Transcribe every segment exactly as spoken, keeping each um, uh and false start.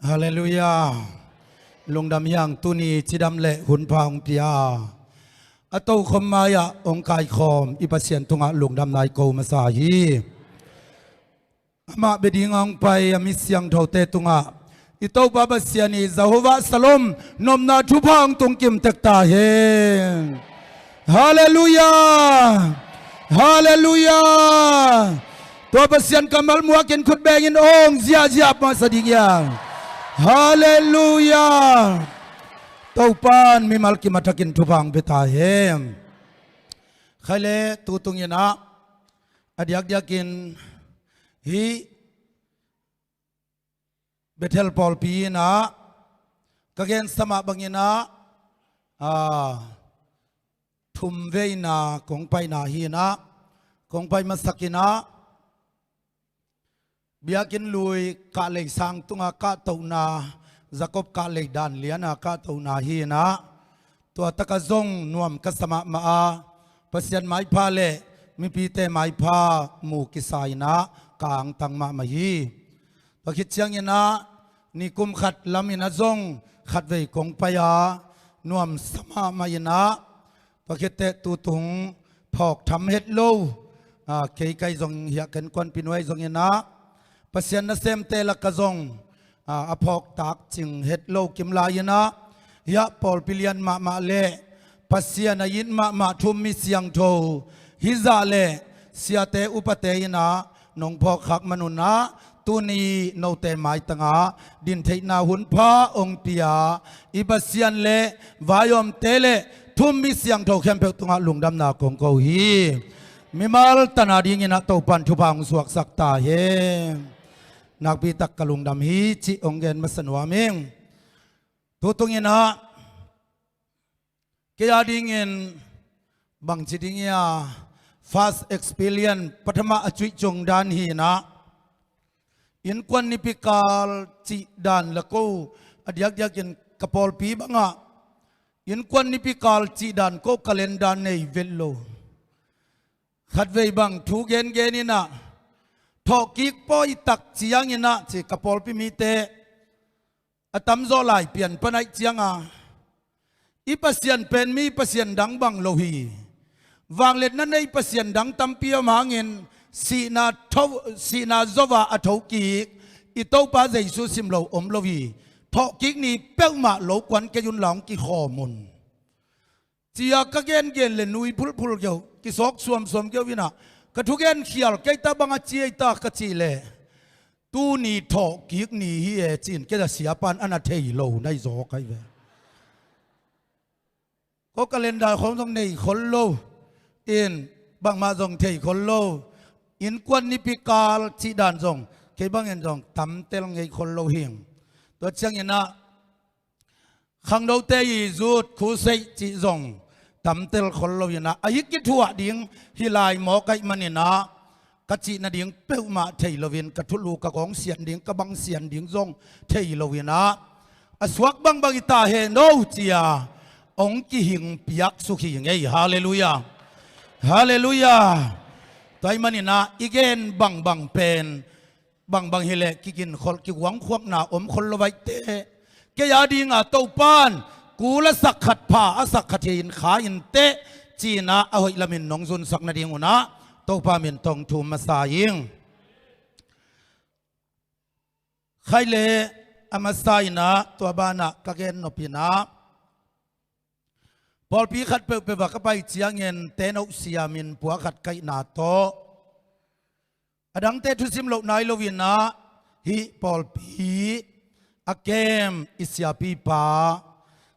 Halleluiah. Lungdam hi hang, tuni cidam le hunpha hong pia a, a tokhom mai-ah hong kaikhawm i Pasian tungah lungdamna i ko masa hi. Amah bia dingin hong pai a mi siangthote tungah i Topa Pasian i Jehovah Shalom nopna thupha hong tungkim tek ta hen. Halleluiah. Halleluiah. Tua Pasian kammal muakin khut bengin hong ziahziah masa ding hi hang. Halleluiah. Topan mimal kim a thakin thupha hong pia ta hen. Khai le tu tungin ah a diakdiakin hih Bethel pawlpi in ah ka gensa mah bangin ah, a, thumveina kong paina hi in ah, kong pai masak in ah, biakinn lui kahlei sang tunga kahtohna, Jacob kahlei dan liana kahtohna hi in ah, tua taka zong nuam ka sa mahmah a, Pasian maipha le mipite maipha mu kisa in ah ka angtang mahmah hi. Tua khit ciangin ah nikum khat lamin ah zong khatvei kong pai a, nuamsa mahmah in ah, tua khit teh tu tung phawk tham het lo, a, kei kai zong hiah ka innkuanpih nuai zongin ah Pasian nasemte laka zong, a, a phawktak cing het lo kim lai in ah, hiah pawlpi lian mahmah le Pasian a it mahmah thu-um mi siangtho hizah le siate upate in ah nong phawkkhak man un ah, tuni note maitangah dintheihna hunpha hong pia i Pasian le vaiawmte le thu-um mi siangtho khempeuh tungah lungdamna kong ko hi. Mimal tana dingin ah Topan thupha hong suaksak ta hen. Nakpitak ka lungdam hi cih hong gen masa nuam ing. Tu tungin ah kei a dingin bangci ding hia, first experience, pathama a cuih cung dan hi in ah, innkuan nipikal cih dan la ko, a diakdiakin ka pawlpi bangah innkuan nipikal cih dan ko calendar nei vet lo. Khatvei bang thu gengen in ah, thawhkik pawi tak ciangin ah ci ka pawlpi mite a tamzaw lai pian pan aih cianga, i Pasian pen mi pasian dang bang lo hi. Vangliatna nei pasian dang tampi om hangin sihna tho, sihna zova a thokik i Topa Jesu sim lo om lo hi. Thawhkik ni peuhmah lo kuan kei un la hong kikhawm un. Cia ka gengen le nui phulphul keuh, kisawk suamsuam keuh in ah, ka thugen khial kei ta bang a ci ei ta ka cih leh, tuni thawhkik ni hi e ci-in kei a siapan a na thei lo na hi zaw kai ve. Ko calendar khawng zong nei khol lo in, bangmah zong thei khol lo. Innkuan nipikal cih dan zong kei bangin zong tamtel ngei khol lo hing. Tua ciangin ah khangnote i zut khuseih cih zong tamtel khol lo in ah, a hi kithuah ding hi lai mawk aih manin ah, ka cih nading peuhmah thei loin, ka thulu ka gawng sian ding, ka bang sian ding zong thei lo in ah, a suak bangbang i ta hen aw cia hong kihing piak suk hi ngei. Halleluiah. Halleluiah. Tua ahih manin ah i gen bangbang pen bangbang hileh kiginkhol, kiguangkhuakna om khol lo vaih teh, kei a dinga Topan kul a sak khat, pha a sak khat hi in kha in teh ci-in ah a hoih lamin nong zunsak nading un ah Topa min tawh thu masa ing. Khai le a masa in ah tua banah ka gen nop in ah, pawlpi khat peuhpeuh ah ka pai ciangin tenoh siamin pua khat kaihna tawh a dangte thusim loh nai loin ah, hih pawlpi a kem i siapipa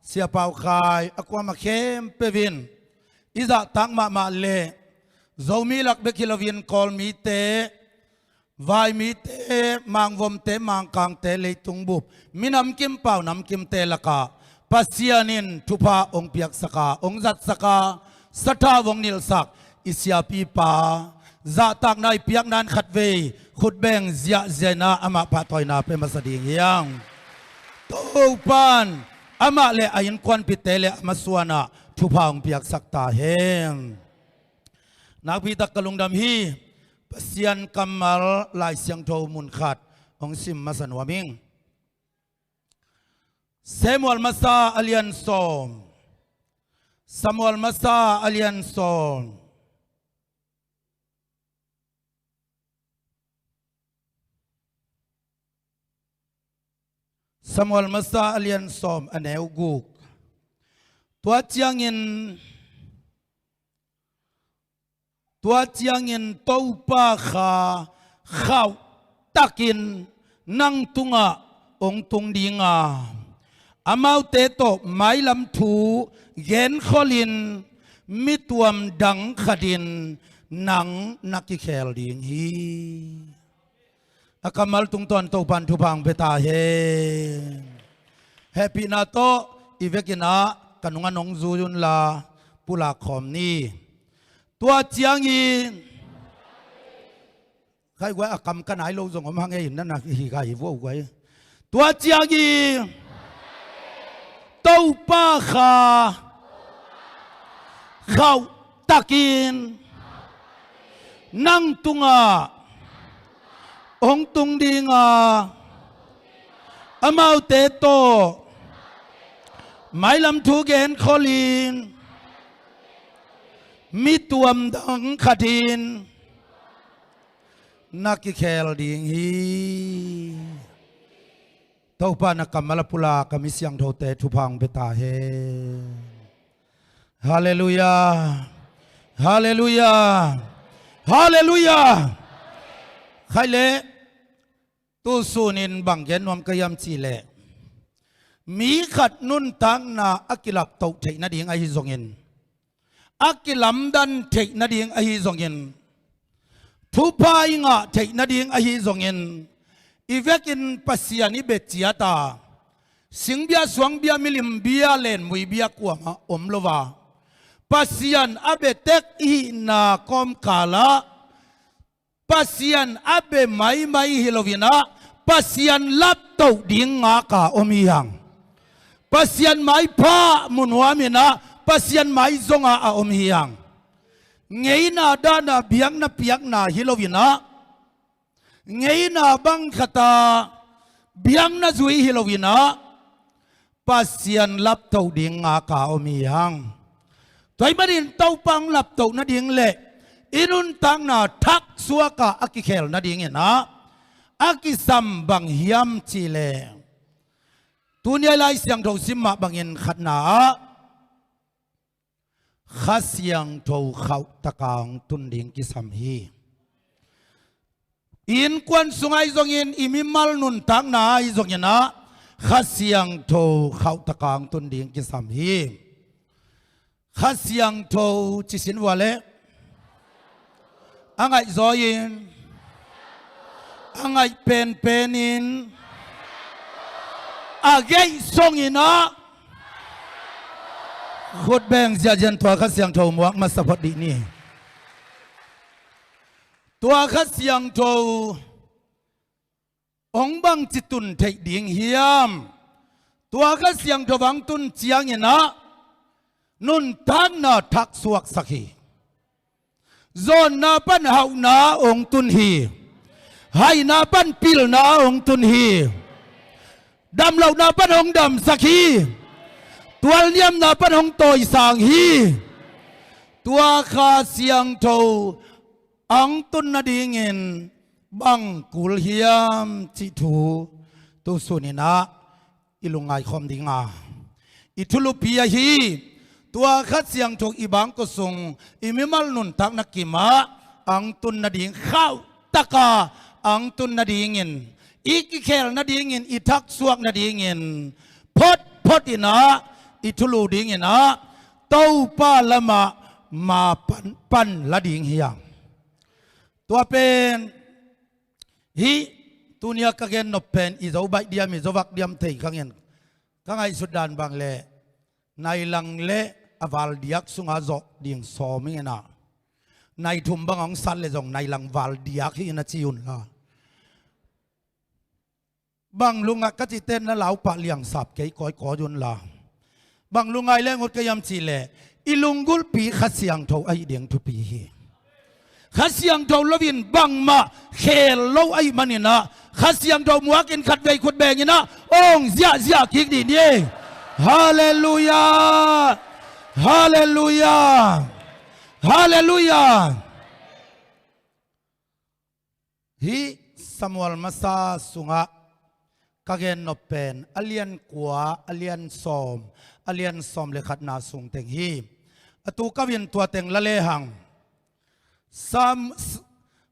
Sia Pau Khai a kuamah khempeuh in i zahtak mahmah le Zomi lak bek hi loin Kawlmite, Vaimite, Mangvomte, Mangkangte, leitung bup minam kim pau namkimte lakah Pasian in thupha hong piaksak a, hong zatsak a, sathau hong nilhsak i siapipa zahtakna i piakna in khatvei khutbeng ziahziah in ah amah pahtawina pia masa ding hi hang. Topan amah le a innkuanpihte le a masuanah thupha hong piaksak ta hen. Nakpitak ka lungdam hi. Pasian kammal Lai Siangtho mun khat hong sim masa nuam ing. Samuel masa a lian sawm. Samuel masa a lian sawm. Samuel masa a lian sawm a neu guk. Tua ciangin, tua ciangin Topa Kha khauhtakin nang tungah hong tung dinga, amaute tawh mailam thu genkholhin mi tuamdang khatin nang na kikhel ding hi. A kammal tungtawn Topan thupha hong pia ta hen. Hehpihna tawh i vekin ah ka nungah nong zui unla pulak khawm ni. Tua ciangin, khai guai, a kam ka nai lo zong om hang e, in na na hi ka hi vuau guai. Tua ciangin Topa Kha khauhtakin nang tungah hong tung dinga, amaute tawh mailam thu genkholhin mi tuamdang khatin na kikhel ding hi. Topa na kammal a pulak a mi siangthote thupha hong pia ta hen. Halleluiah. Halleluiah. Halleluiah. Khai leh, tu sunin bang gen nuam ka hiam cih leh, mi khat nuntakna a kilaptoh theih nading ahi zongin, a kilamdan theih nading ahi zongin, thupha i ngah theih nading ahi zongin, i vekin Pasian i bia ciat a, singbia, suangbia, milimbia, lenmuibia kuamah om lo a, Pasian a bia tek i hihna kawmkalah Pasian a bia maimai hi loin ah, Pasian laptoh ding ngak a om hi hang. Pasian maipha mu nuamin ah, Pasian maizong a a om hi hang. Ngeina dan a biakna piakna hi loin ah, ngeina bang khat a biakna zui hi loin ah, Pasian laptoh ding ngak a om hi hang. Tua ahih manin Topa hong laptoh nading leh i nuntakna thaksuak a a kikhel nadingin ah a kisam bang hiam cih leh, tuni a i Lai Siangtho sim mah bangin khatna ah Kha Siangtho khauhtaka hong tun ding kisam hi. I innkuan sungah ahi zongin, i mimal nuntakna ahi zongin ah, Kha Siangtho khauhtaka hong tun ding kisam hi. Kha Siangtho ci sin vua leh, a ngaihzaw in, a ngaih penpen in, a geih song in ah, khut beng ziahziah in tua Kha Siangtho muak masa phot dih ni. Tua Kha Siangtho hong bangci tun theih ding hiam? Tua Kha Siangtho hong tun ciangin ah nuntakna thaksuaksak hi. Zawnna pan hauhna hong tun hi. Haina pan pilna hong tun hi. Damlohna pan hong damsak hi. Tualniamna pan hong tawisang hi. Tua Kha Siangtho hong tun nadingin bang kul hiam cih thu tu sunin ah i lungngai khawm ding a, i thulupi ahi tua Kha Siangtho i bangkua sung, i mimal nuntakna kimah hong tun nading, khauhtaka hong tun nadingin, i kikhel nadingin, i thaksuak nadingin photphot in ah i thulu dingin ah Topa lamah ma pan, pan la ding hi hang. Tua pen hih tuni a ka gen nop pen i zo baih diam, i zo vak diam thei khangin, ka ngaihsut dan bang leh nailang leh a val diak sungah zawh ding sawm ing in ah, nai thum bang hong sat leh zong nailang val diak hi in ah ci unla. Bang lungah ka cihte na laupah liangsap kei kawikawi unla. Bang lungngai leng ut ka hiam cih leh, i lunggulhpi Kha Siangtho ahih ding thupi hi. Kha Siangtho loin bangmah khel lo ahih manin ah, Kha Siangtho muakin khatvei khut beng in ah, Ong ziahziah kik dih ni. Halleluiah. Halleluiah. Halleluiah. Hih Samuel masa sungah ka gennop pen a lian kua, a lian sawm, a lian sawm le khatna sung teng hi. A tu kawin tua teng la lehang. Sam-, S-,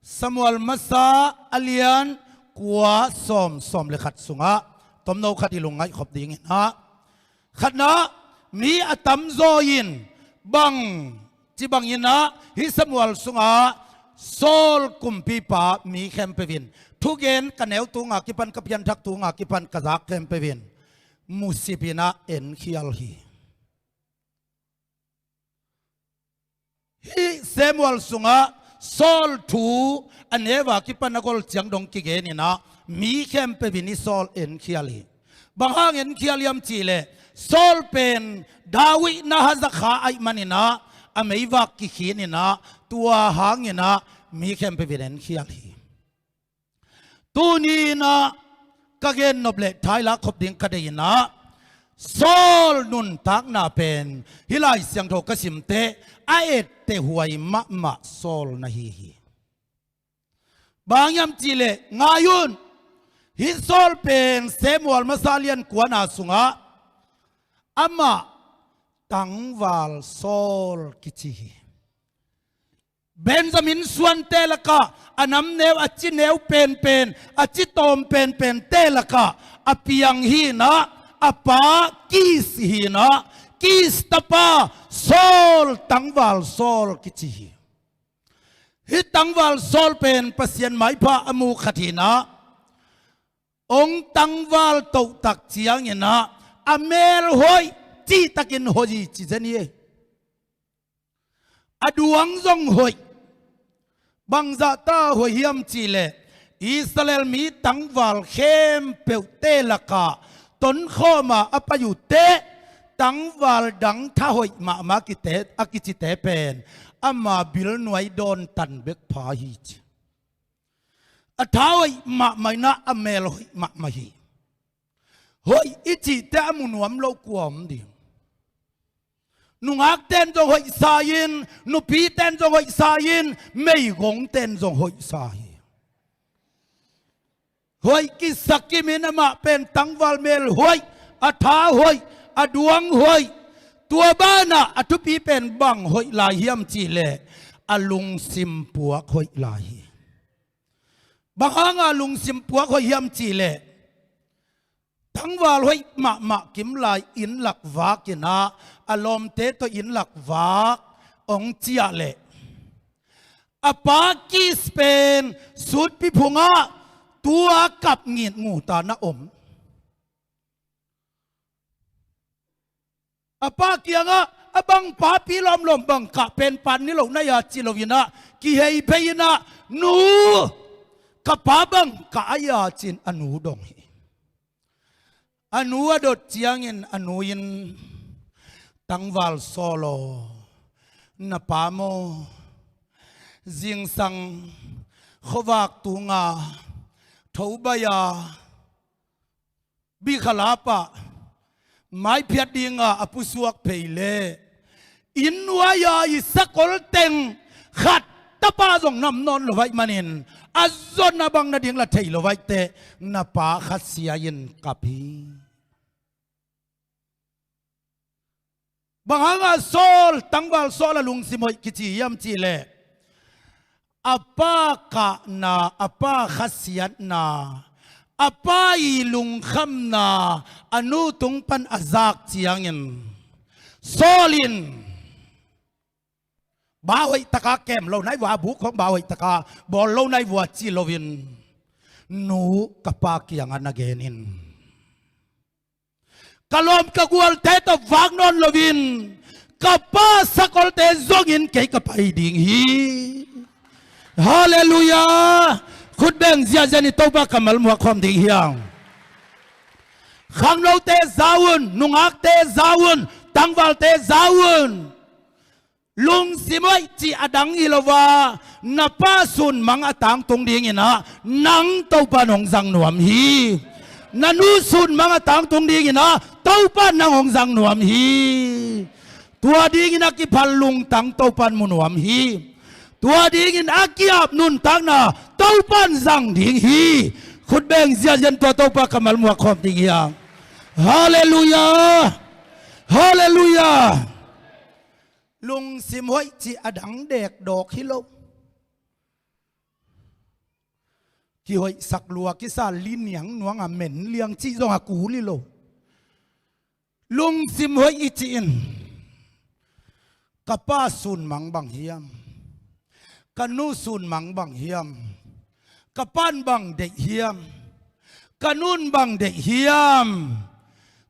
Samuel masa a lian kua, sawm, sawm le khat sungah tomno khat i lungngaih khop dingin ah, khatna, mi a tamzaw in bang, ci bangin ah hih Samuel sungah Saul kumpipa mi khempeuh in thugen, ka neu tunga kipan, ka pianthak tunga kipan ka zak khempeuh in musip in ah enkhial hi. Hih Samuel sungah Saul thu a neu a kipan a gol ciang dong kigen in ah mi khempeuh in hih Saul enkhial hi. Bang hang enkhial hiam cih leh Saul pen David na hazakha ahih manin ah a meivak kikhin in ah, tua hangin ah mi khempeuh in enkhial hi. Tuni in ah ka gennop le thailak khop ding ka deih in ah, Saul nuntakna pen hih Lai Siangtho ka simte a etteh huai mahmah Saul na hi hi. Bang hiam cih leh ngai un, hih Saul pen Samuel masa lian kuana sungah amah tangval Saul kici hi. Benjamin suante lakah a namneu, a cineu penpen, a citawm penpente lakah a piang hi in ah, a pa Kis hi in ah, Kis tapa Saul, tangval Saul kici hi. Hih tangval Saul pen Pasian maipha a mu khat hi in ah, ong tangval tohtak ciangin ah a mel hoih, cihtakin hoih ci zen hi. A duang zong hoih. Bangzahta hoih hiam cih leh Israel mi tangval khempeuhte lakah tonkhawm a a pai uh teh tangval dang tha hoih mahmah a kite, a kicite pen ama bilnuai dawntan bek pha hi ci. A tha hoih mahmah in ah a mel hoih mahmah hi. Hoih i cihte a mu nuam lo kua om ding. Nungakten zong hoihsa in, nupiten zong hoihsa in, meigongten zong hoihsa hi. Hoih kisakim in amah pen tangval mel hoih, a tha hoih, a duang hoih. Tua banah a thupi pen bang hoih lai hiam cih leh a lungsim puak hoih lai hi. Bang hanga lungsim puak hoih hiam cih leh tangval hoih mahmah kim lai inn lak vak in ah a lawmte tawh inn lak vak ong ciah leh a pa Kis pen sutpi phungah tua kap ngitngut a na om. A pa kiangah a bang papi lawmlawm bang kah pen pan ni lo na hia ci lo in ah kihei phei in ah, nu, ka pa bang kah a hia ci in a nu dong hi. A nu a dot ciangin a nu in, tangval Saul aw, na pa maw, zingsang khuavak tunga tho bai a bikhalap ah maiphiat dinga a pusuak phei leh inn nuai-a i sakol teng khat tapa zong nam nawn lo vaih manin a zon a bang nading la thei lo vaih teh na pa khasia in kap hi. Bang hanga Saul, tangval Saul a lungsim hoih kici hiam cih leh a pa kahna, a pa khasiatna, a pa i lungkhamna a nu tung pan a zak ciangin Saul in ba hoih taka kem lo nai vua, buk khong ba hoih taka bawl lo nai vua ci loin, nu, ka pa kiangah na gen in. Ka lawm ka gualte tawh vak nawn loin ka pa sakolte zongin kei ka pai ding hi. Halleluiah. Khut beng ziahziah ni, Topa kammal muak khawm ding hiang. Khangnote za un, nungakte za un, tangvalte za un. Lungsim hoih cih a dang hi lo a, na pa sunmang a tangtung dingin ah nang Topa nong zang nuam hi. Na nu sunmang a tangtung dingin ah Topa nang hong zang nuam hi. Tua dingin a kiphal lungtang Topa in mu nuam hi. Tua dingin a ki-ap nuntakna Topa in zang ding hi. Khutbeng ziazian tua Topa kammal muak khawm ding hi hang. Halleluiah. Halleluiah. Lungsim hoih cih a dang dekdawk hi lo. Kihoihsak lua kisa liniang nuang a men liang cih zong a kul hi lo. Lungsim hoih i cih in ka pa sunmang bang hiam? Ka nu sunmang bang hiam? Ka pa'n bang deih hiam? Ka nu'n bang deih hiam?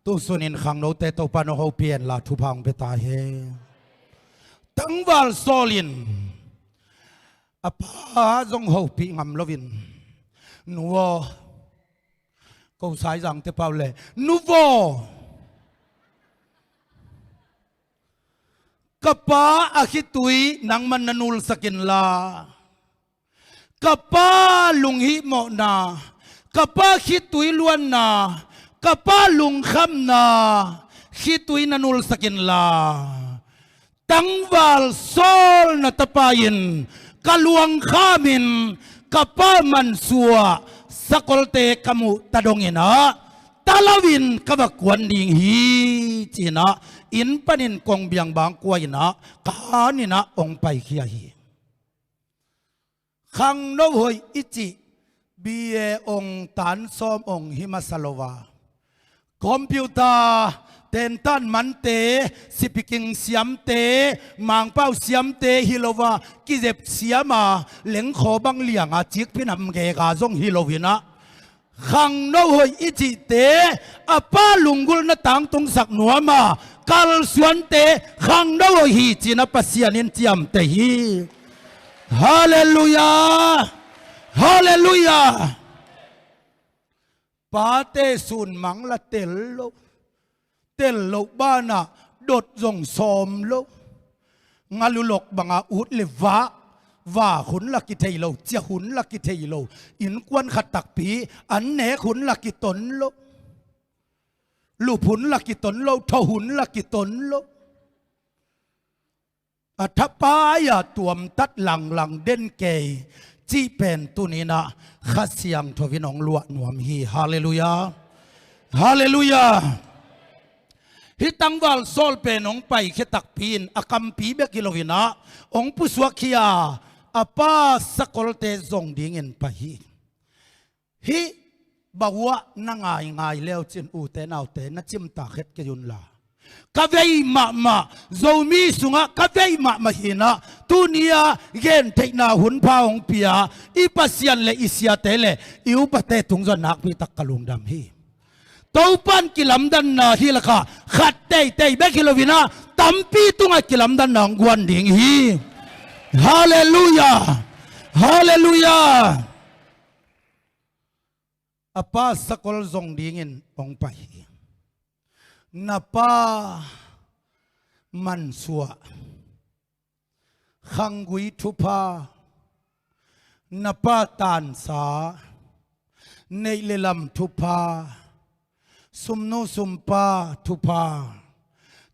Tu sunin khangnote Topa nong hopih hen la thupha hong pia ta hen. Tangval Saul in a pa zong hopih ngam loin, nu aw, ko Saizangte pau le, nu vaw, ka pa a khitui nangman na nulsak inla, ka pa lunghihmawhna, ka pa khitui luanna, ka pa lungkhamna khitui na nulsak inla, tangval Saul na tapa in ka luang khamin ka pa mansuah sakolte ka muh ta dongin ah ta loin ka va kuan ding hi, ci-in ah inn panin kong biang bang kua in ah ka han in ah hong paikhia hi. Khangno hoih i cih B A ong tan sawm ong hi masa lo a, computer tentan mante, sipiking siamte, mangpau siamte hi lo a, kizep siam a lengkhaw bang liang a cikphi nam gek a zong hi lo in ah, khangno hoih i cihte a pa lunggulhna tangtungsak nuam a, kalsuante khangno hoih hi, ci-in ah Pasian in ciamteh hi. Halleluiah. Halleluiah. Pate sunmang la tel lo. Tel loh banah dot zong sawm lo. Ngalulok banga ut le vah, vak hun la kithei lo, ciah hun la kithei lo. Innkuan khat takpi an nek hun la kiton lo. Lup hun la kiton lo, tho hun la kiton lo. A thapai-a tuamtat langlang den kei cih pen tuni-in ah Kha Siangtho in hong luah nuam hi. Halleluiah. Halleluiah. Hih tangval Saul pen hong paikhia takpi in a kampi bek hi lo-in ah hong pusuakkhia a, a pa sakolte zong dingin pai hi. Hih bahuah na ngaingai leu cin, ute naute, na cimtak het kei unla, ka vei mahmah, Zomi sungah ka vei mahmah hi-in ah tuni-a gentheihna hunpha hong pia i Pasian le i siate le i upate tung zong nakpi tak ka lungdam hi. Topa in kilamdanna hih lakah khat teitei bek hi lo-in ah tampi tungah kilamdanna hong guan ding hi. Halleluiah. Halleluiah. A pa sakol zong dingin hong pai hi. Na pa mansuah, khanggui thupha, na pa tansa, neih le lam thupha, sumnu sumpa thupha,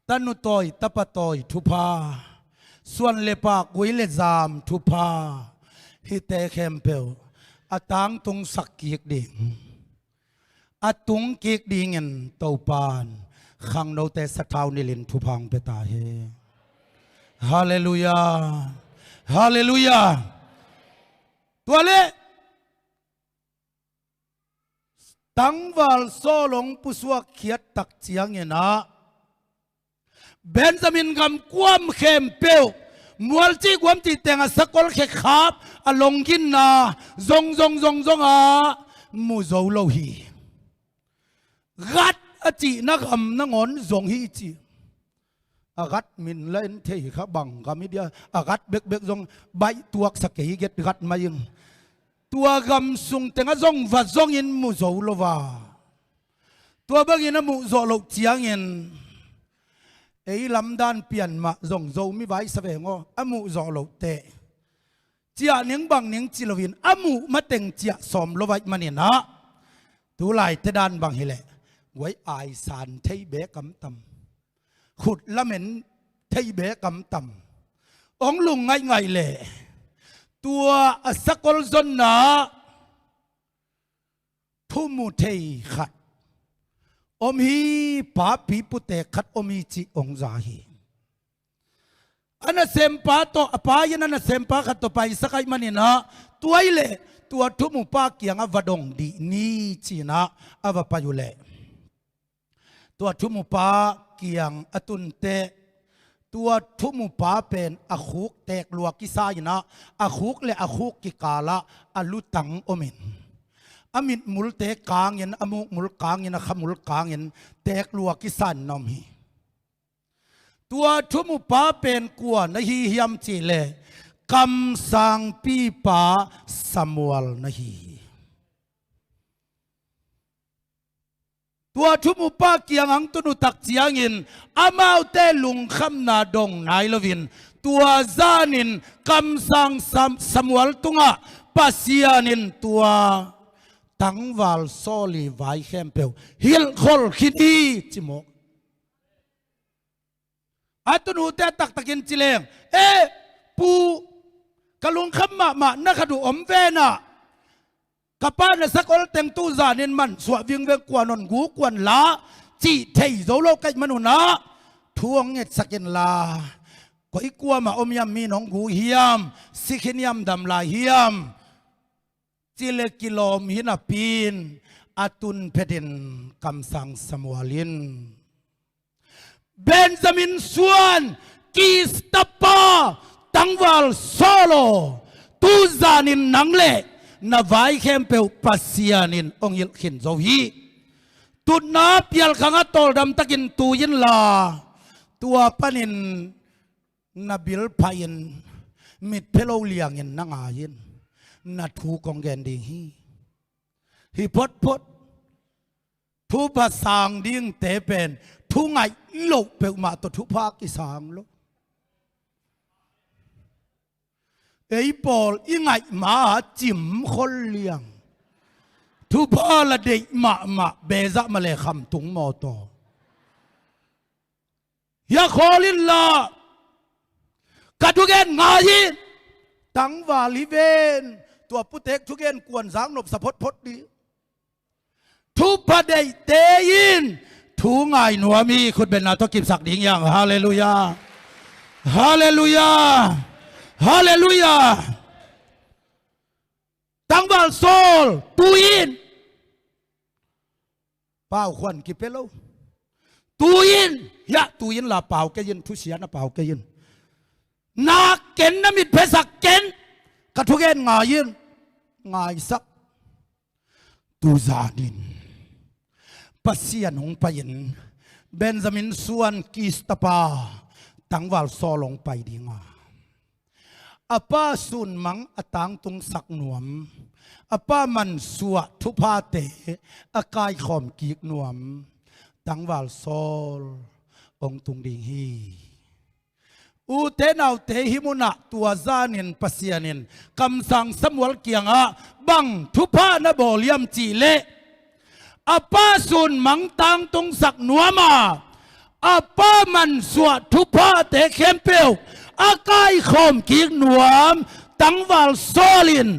tanu tawi tapa tawi thupha, suan le pak, gui le zam thupha, hihte khempeuh a tangtungsak kik ding, a tung kik dingin Topa in khangnote sathau nilhin thupha hong pia ta hi. Halleluiah. Halleluiah. Tua leh tangval Saul hong pusuak khiat tak ciangin ah Benjamin gam kuam khempeuh, mualci guamci tengah sakol khekhap a longginna zong zong zong zong a mu zo lo hi. Gat a cihna gam nangawn zong hi ci. A gat min la en thei kha, bang gam hi dia, a gat bekbek zong baih tuaksak kei, get gat mai ing. Tua gam sung tengah zong va zongin mu zo lo a, tua bangin a muh zawh loh ciangin ei lamdan pian mah zong Zomi vai sa veng aw, a muh zawh loh teh ciah ning bang ning ci loin a muh mateng ciah sawm lo vaih manin ah, Tulaite dan bang hileh guai aisan thei be kamtam, khut lamen thei be kamtam, ong lung ngaihngaih leh tua a sakol zonna thu mu thei khat om hi, papi putek khat om hi cih ong za hi. A nasempa tawh, a pa in a nasempa khat tawh paisak ahih manin ah, tua ahih leh tua thumupa kiangah va dong dih ni ci-in ah a va pai uh leh, tua thumupa kiang a tun teh, tua thumupa pen a khuk teek lua kisa in ah, a khuk le a khuk kikal ah a lutang om in, a mitmulte kangin, a mukmul kangin, a khamul kangin teek lua kisa in na om hi. Tua thumupa pen kua na hi hiam cih leh, kamsangpipa Samuel na hi hi. Tua thumupa kiang hong tun uh tak ciangin, amaute lungkhamna dong nai loin, tua zanin kamsang Sam-, Samuel tungah Pasian in tua tangval Saul ii vai khempeuh hilhkhol khin hi ci mawk. A tun uhte a taktakin ci leng, "Eh, pu, ka lungkham mahmah na khat uh om ven ah, ka pa na sakol teng tu zanin mansuah vingveng, kuan hong gu, kuan la," cih thei zo lo ka hih manun ah thu hong ngetsak inla, koi kuamah om hiam, mi in hong gu hiam, si khin hiam, dam lai hiam, ci le kilawm hi napi-in, a tun phetin kamsang Samuel in, "Benjamin suan Kis tapa tangval Saul aw, tu zanin nang le na vai khempeuh Pasian in hong hilh khin zo hi. Tutna pialkhang ah tawldam takin tu inla, tua panin na bil pha-in, mitphe lo liangin na ngai in, na thu kong gen ding hi. Hi photphot, thupha sang dingte pen thu ngaih loh peuhmah tawh thupha kisang lo. Ei pawl i ngaih ma-a cim khol liang. Thupha la deih mahmah, bezah ma le khamtung mawtaw. Hia khawl inla, ka thugen ngai in, tangval hi ven," tua putek thugen kuan zak nopsa photphot dih. Thupha deihte in thu ngai nuam hi. Khut bengna tawh kipsak ding hi hang. Halleluiah. Halleluiah. Halleluiah. Tangval Saul, tu in. Pau khuan kipia lo. Tu in, hiah tu inla pau kei in, thusia na pau kei in. Na ken, na mitphesak ken, ka thugen ngai in, ngaisak. Tu zanin Pasian hong pai-in, Benjamin suan Kis tapa tangval Saul hong pai ding a, a pa sunmang a tangtungsak nuam, a pa mansuah thuphate a kaikhawm kik nuam tangval Saul hong tung ding hi. Ute naute, hih munah tua zanin Pasian in kamsang Samuel kiangah bang thupha na bawl hiam cih leh, a pa sunmang tangtungsak nuam a, a pa mansuah thuphate khempeuh a kaikhawm kik nuam tangval Saul in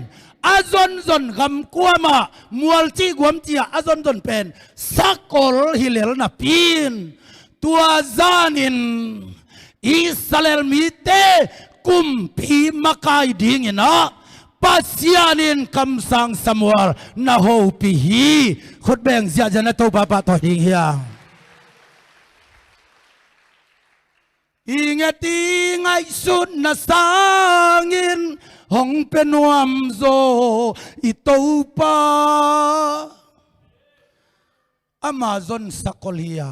a zonzon gam kuamah, mualcih guamcih ah a zonzon pen sakol hi lel napi-in, tua zanin Israel mite kumpi makai dingin ah Pasian in kamsang Samuel na hopih hi. Khut beng ziahziah na Topa pahtawi ding hi hang. I nget i ngaihsutna sangin hong pia nuam zaw i Topa. Ama zon sakol hi a,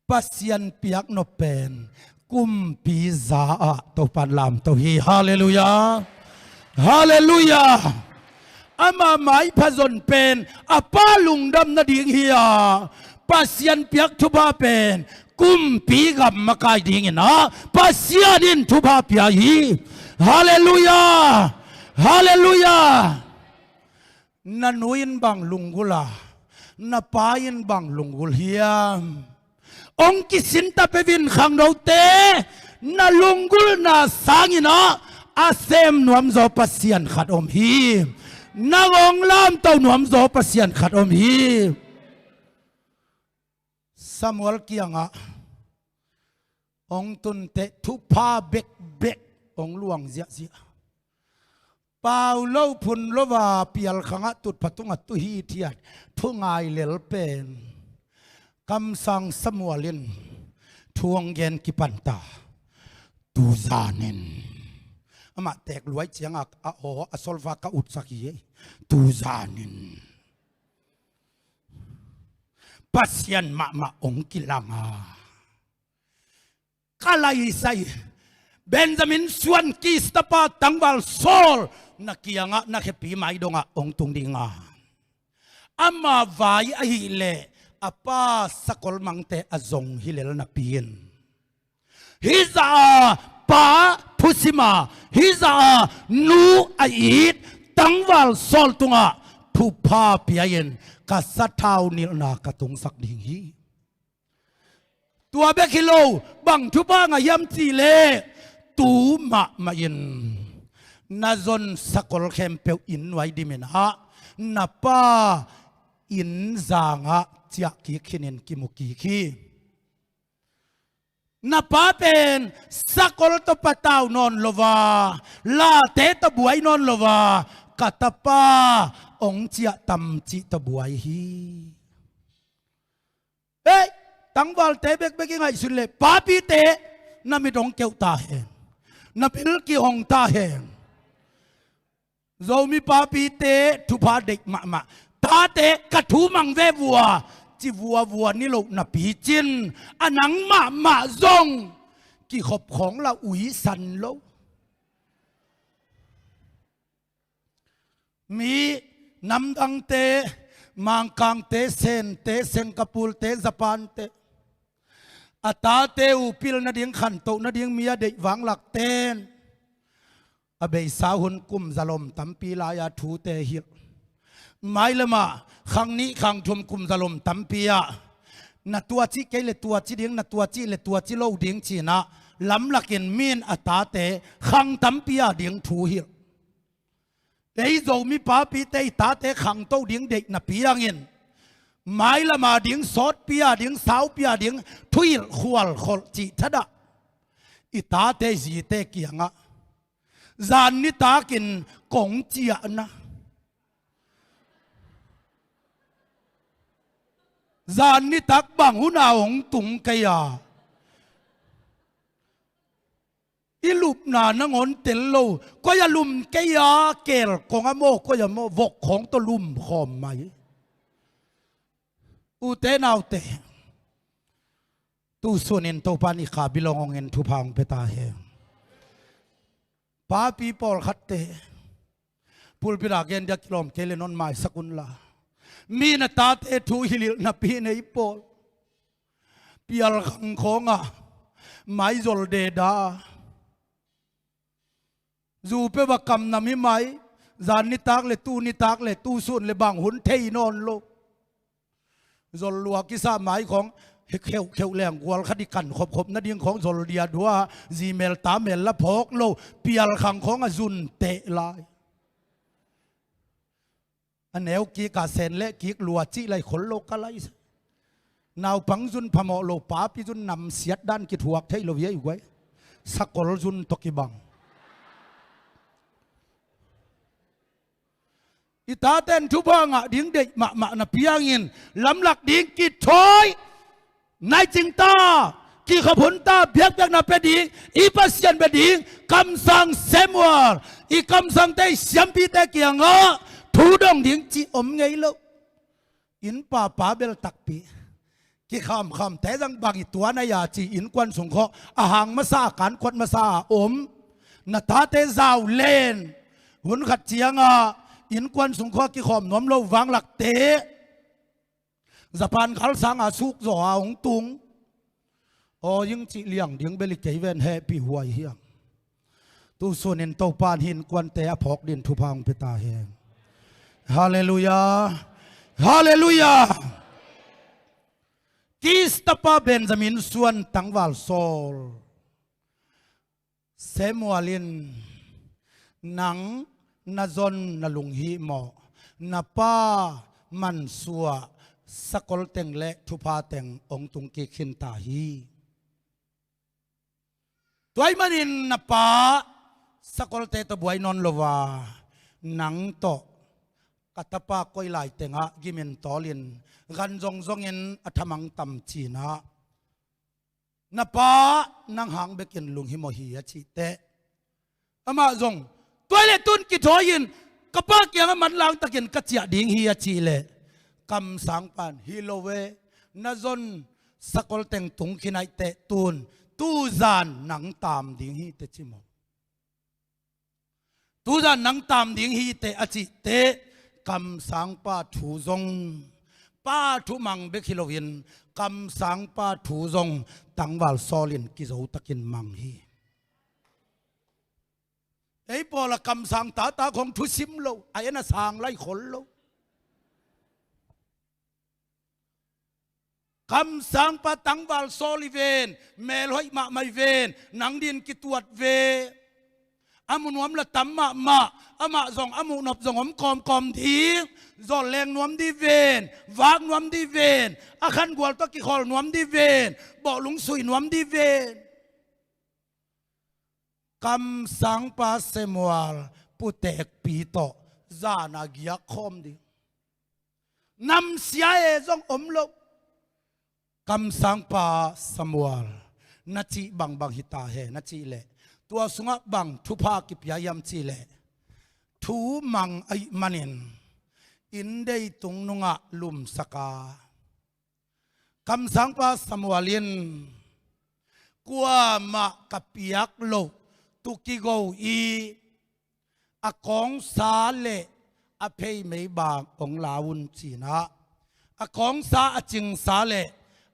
Pasian piaknop pen kumpi za-ah Topa in lamto hi. Halleluiah. Halleluiah. Ama maipha zon pen a pa lungdam nading hi a, Pasian piak thupha pen kumpi gam makai dingin ah Pasian in thupha pia hi. Halleluiah. Halleluiah. Na nu in bang lunggulh a, na pa in bang lunggulh hiam? Hong kisinta peuh in khangnote, na lunggulhna sangin ah a sem nuamzaw Pasian khat om hi. Nang hong lamto nuamzaw Pasian khat om hi. Samuel kiangah hong tunteh thupha bekbek hong luang ziahziah. Pau lo phun lo a pial khangah tutpha tungah tu hithiat thu ngai lel pen kamsang Samuel in thu hong gen kipanta. Tuzanin amah teek luai ciangah a aw a solva ka utsak hi ei. Tuzanin Pasian mahmah hong kilang a, ka laisai Benjamin suan Kis tapa tangval Saul na kiangah na khepi mai dongah hong tung ding a, ama vai ahih leh a pa sakol mangte a zong hi lel napi in, hih zah a pa thusim a, hih zah a nu a it tangval Saul tungah thupha pia-in ka sathau nilhna ka tungsak ding hi. Tua bek hi lo, bang thupha ngah hiam cih leh tu mahmah in na zon sakol khempeuh inn nuai dimin ah na pa inn zangah ciah kik khinin kimu kik hi. Na pa pen sakol tawh patau nawn lo a, late tawh buai nawn lo a, ka tapa hong ciah tam cih tawh buai hi. Ei, tangvalte bekbek i ngaihsun leh papite na mit hong keuh ta hen, na bil kihong ta hen. Zomi papite thupha deih mahmah. Tate ka thu mang ve vua ci vuavua ni loh napi cin a nang mahmah zong kikhop khawng la uisan lo. Mi namdangte, Mangkangte, Sente, Singapore-te, Japan-te, a tate uh pil nading, khantoh nading mi a deih vanglakten a beisa hun kum zalom tampi lai-a thute hilh. Mailamah khang nih khang thum kum zalom tampi ah na tuaci kei le tuaci ding, na tuaci le tuaci lo ding cinah lamlakin min a tate khang tampi a ding thu hilh. Ei Zomi papite i tate khangto ding deih napi hangin mailama ding sawtpi a ding, saupi a ding thuhilh khualkholh cih thadah i tate zite kiangah zan nitakin kong ciahna, zan nitak bang huna hong tung kei a, i lupna nangawn tel lo. Koi a lum kei a, kel kong a maw, koi a maw, vok khawng tawh lum khawm mai. Ute naute, tu sunin Topa nih kha bilong hongin thupha hong pia ta hen. Papi pawlkhatte pulpit a gen dia kilawm kei le non maisak unla, mi na tate thu hilhilh napi nei pawl pial khang khawngah maizol deda. Zu peuh a kam nam hi mai, zan nitak le tu nitak le tu sun le bang hun thei nawn lo. Zol lua kisa mai khawng kheuhkheuh leng gual khat i kan khopkhop nading khawng zol dia dua, zi mel ta mel la phawk lo, pial khang khawng a zun teh lai. A neu kik a sen leh kik lua cih lai khol lo ka lai. Naupang zun phamawh lo, papi zun namsiat dan kithuak thei lo hi ei guai. Sakol zun tawh kibang. I taten thupha ngah ding deih mahmah napi hangin lamlak ding kithawi. Naicing ta, kikhop hun ta, biakpiakna pia ding, i Pasian pia ding, kamsang Samuel, i kamsangte, i siampite kiangah thu dong ding cih om ngei lo. Innpa pa bel takpi, kikhamkhamte zang bang i tuan a ya ci innkuan sung khawh a hang masa, a kankhuat masa a om. Na tate zau len, hun khat ciangah innkuan sung khawh a kikhawm nuam lo vanglakte Japan galsanga suk zaw a hong tung. Aw, ing cih liang ding bel i kei ven hehpih huai hiam. Tu sunin Topa in hih innkuante a phawk din thupha hong pia ta hen. Halleluiah. Halleluiah. Kis tapa Benjamin suan tangval sawl. Samuel in, "Nang na zon na lunghimawh, na pa mansuah sakol teng le thupha teng hong tung kik khin ta hi. Tua ahih manin na pa sakolte tawh buai nawn lo a, nang tawh ka tapa koi lai tengah gimin tawlin gan zongzongin a thamang tam cin ah, na pa nang hang bekin lunghimawh hi," a cih teh, amah zong, "Tua leh tun kithawi-in ka pa kiangah manlang takin ka ciah ding hi," a cih leh, kamsangpa in, "Hi lo e, na zon sakol teng tung khin ahih teh tun, tuzan nang taam ding hi teh," ci maw. "Tuzan nang taam ding hi teh," a cih teh, kamsangpa thu zong, pa thu mang bek hi loin, kamsangpa thu zong tangval sawl in kizo takin mang hi. Ei pawl a kamsang tata khong thusim lo, a en a sang lai khol lo. Kamsangpa tangval sawl hi ven, melhoih mahmah hi ven, nang dingin kituat ve. A mu nuam la tam mahmah, amah zong a muh nop zong om kawmkawm ding, zol leng nuam ding ven, vak nuam ding ven, a khangual tawh kikhawl nuam ding ven, bawhlung sui nuam ding ven. Kamsangpa Samuel putekpi tawh zan a giak khawm ding. Namsia e zong om lo. Kamsangpa Samuel, na cih bangbang hi ta hen, a cih leh, tua sungah bang thupha kipia hiam cih leh, thu mang ahih manin inndei tung nungah lumsak a, kamsangpa Samuel in, "Kuamah ka piak loh tu kigo i, a kawngsa le a pheimei bang hong la un," ci-in ah, a kawngsa, a cingsa le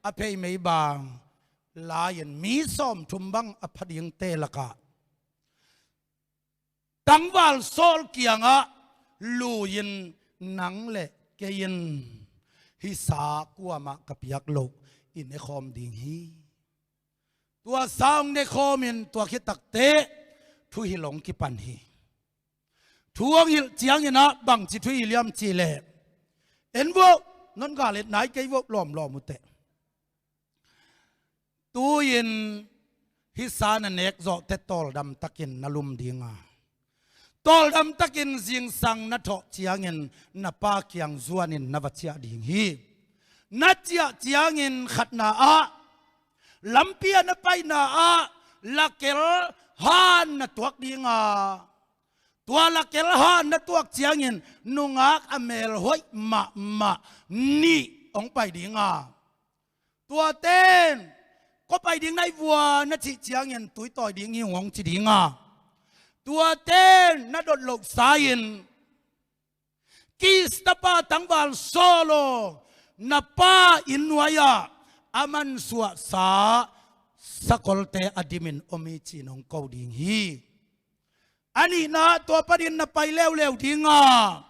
a pheimei bang la-in, mi sawmthum bang a pha dingte lakah tangval sawl kiangah lui-in, "Nang le kei in hih sa kuamah ka piak loh i nekhawm ding hi." Tua sa hong nekhawmin tua khit takteh thuhilh hong kipan hi. Thu hong hilh ciangin ah bangci thuhilh hiam cih leh, "En vo, non gal et nai kei vo, lawmlawm uh teh. Tu-in hih sa na nek zawh teh tawldam takin na lum ding a, tawldam takin zingsang na thawh ciangin na pa kiang zuanin na va ciah ding hi. Na ciah ciangin khatna ah, lampi ah na paina ah lakel han na tuak ding a, tua lakel han na tuak ciangin nungak a melhoih mahmah nih hong pai ding a, tuate'n, 'Kua pai ding na hih vua?' na cih ciangin, 'Tuitawi ding hi ung,' hong ci ding a, tuate'n na dot loh sa-in, 'Kis tapa tangval sawl aw, na pa inn nuai-ah a mansuahsa sakolte a dimin om hi,' ci-in hong ko ding hi. A nihna, tua panin na pai leuleu ding a,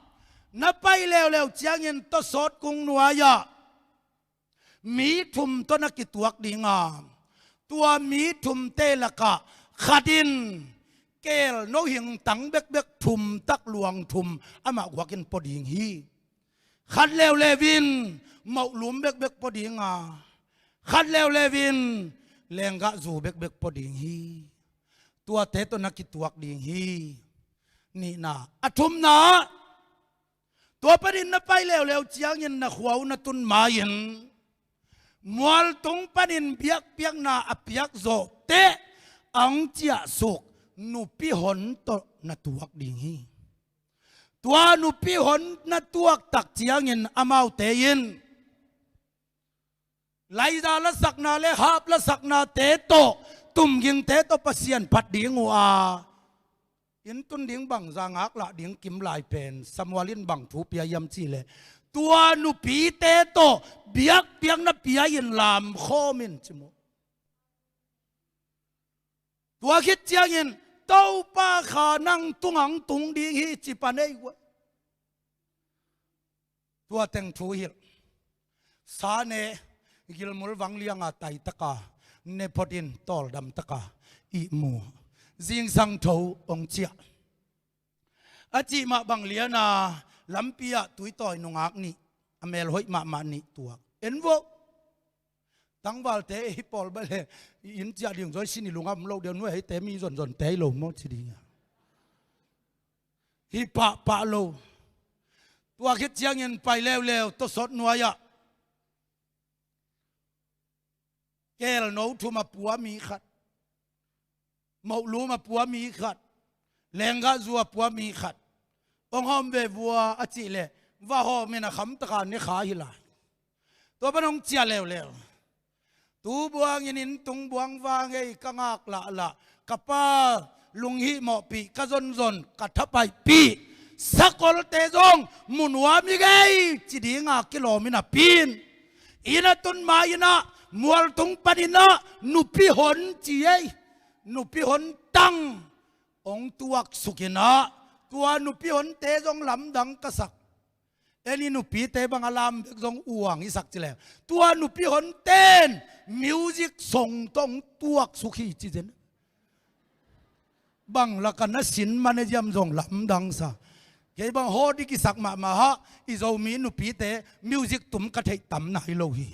na pai leuleu ciangin tawsawt kung nuai-ah mi thum tawh na kituak ding a, tua mi thumte lakah khat in keel nohing tang bekbek thum tak luang thum amah guakin pua ding hi. Khat leuleu in moh lum bekbek pua ding a, khat leuleu in lenggah zu bekbek pua ding hi. Tuate tawh na kituak ding hi. Nihna. A thumna, tua panin na pai leuleu ciangin na khua uh na tun ma-in, mualtung panin biakpiakna a piak zawh teh a hong ciahsuk nupi hon tawh na tuak ding hi. Tua nupi hon na tuak tak ciangin amaute in laiza lasakna le harp lasaknate tawh, tumgingte tawh Pasian phat ding uh a, inn tun ding bangza ngaklah ding kim lai pen Samuel in bang thu pia hiam cih leh, tua nupite tawh biakpiakna pia-in lamkhawm in ci maw. Tua khit ciangin, "Topa Kha nang tungah hong tung ding hi," ci pan ei guai. Tua teng thu hilh. Sa ne, gilmul vanglianga taitaka ne photin tawldamtaka ihmu. Zingsang tho hong ciah. A cih mah bang liana lampi ah tuitawi nungak nih, a mel hoih mahmah nih tuak. En vo. Tangvalte ei pawl bale, inn ciah ding zoi sin i lungam lo deuh nuai, eite mi zonzonte ei lo maw ci ding a. Hi pahpah lo. Tua khit ciangin pai leuleu tawsawt nuai-ah kelno thum a pua mi khat, mohlum a pua mi khat, lenggahzu a pua mi khat hong hawm ve vua a cih leh, va hawmin a khamtaka ne kha hi lai. Tua pan hong ciah leuleu. Tu buangin inn tung buang vang ei, ka ngak lahlah, ka pa lunghihmawhpih, ka zonzon, ka thapaihpih sakolte zong mu nuam hi gei ci dinga kilawmin a pin. Inn a tun ma-in ah, mualtung panin ah nupi hon ci ei, nupi hon tang hong tuaksukin ah, tua nupi honte zong lamdang ka sak. En i nupite bang a lam bek zong uang i sak ci leng, tua nupi honten music song tawh hong tuaksuk hi ci zen. Bang laka na sin man e ziam zong lamdang sa. Kei bang hawt i kisak mahmah hah, i Zomi nupite music tum ka theih tam nai lo hi.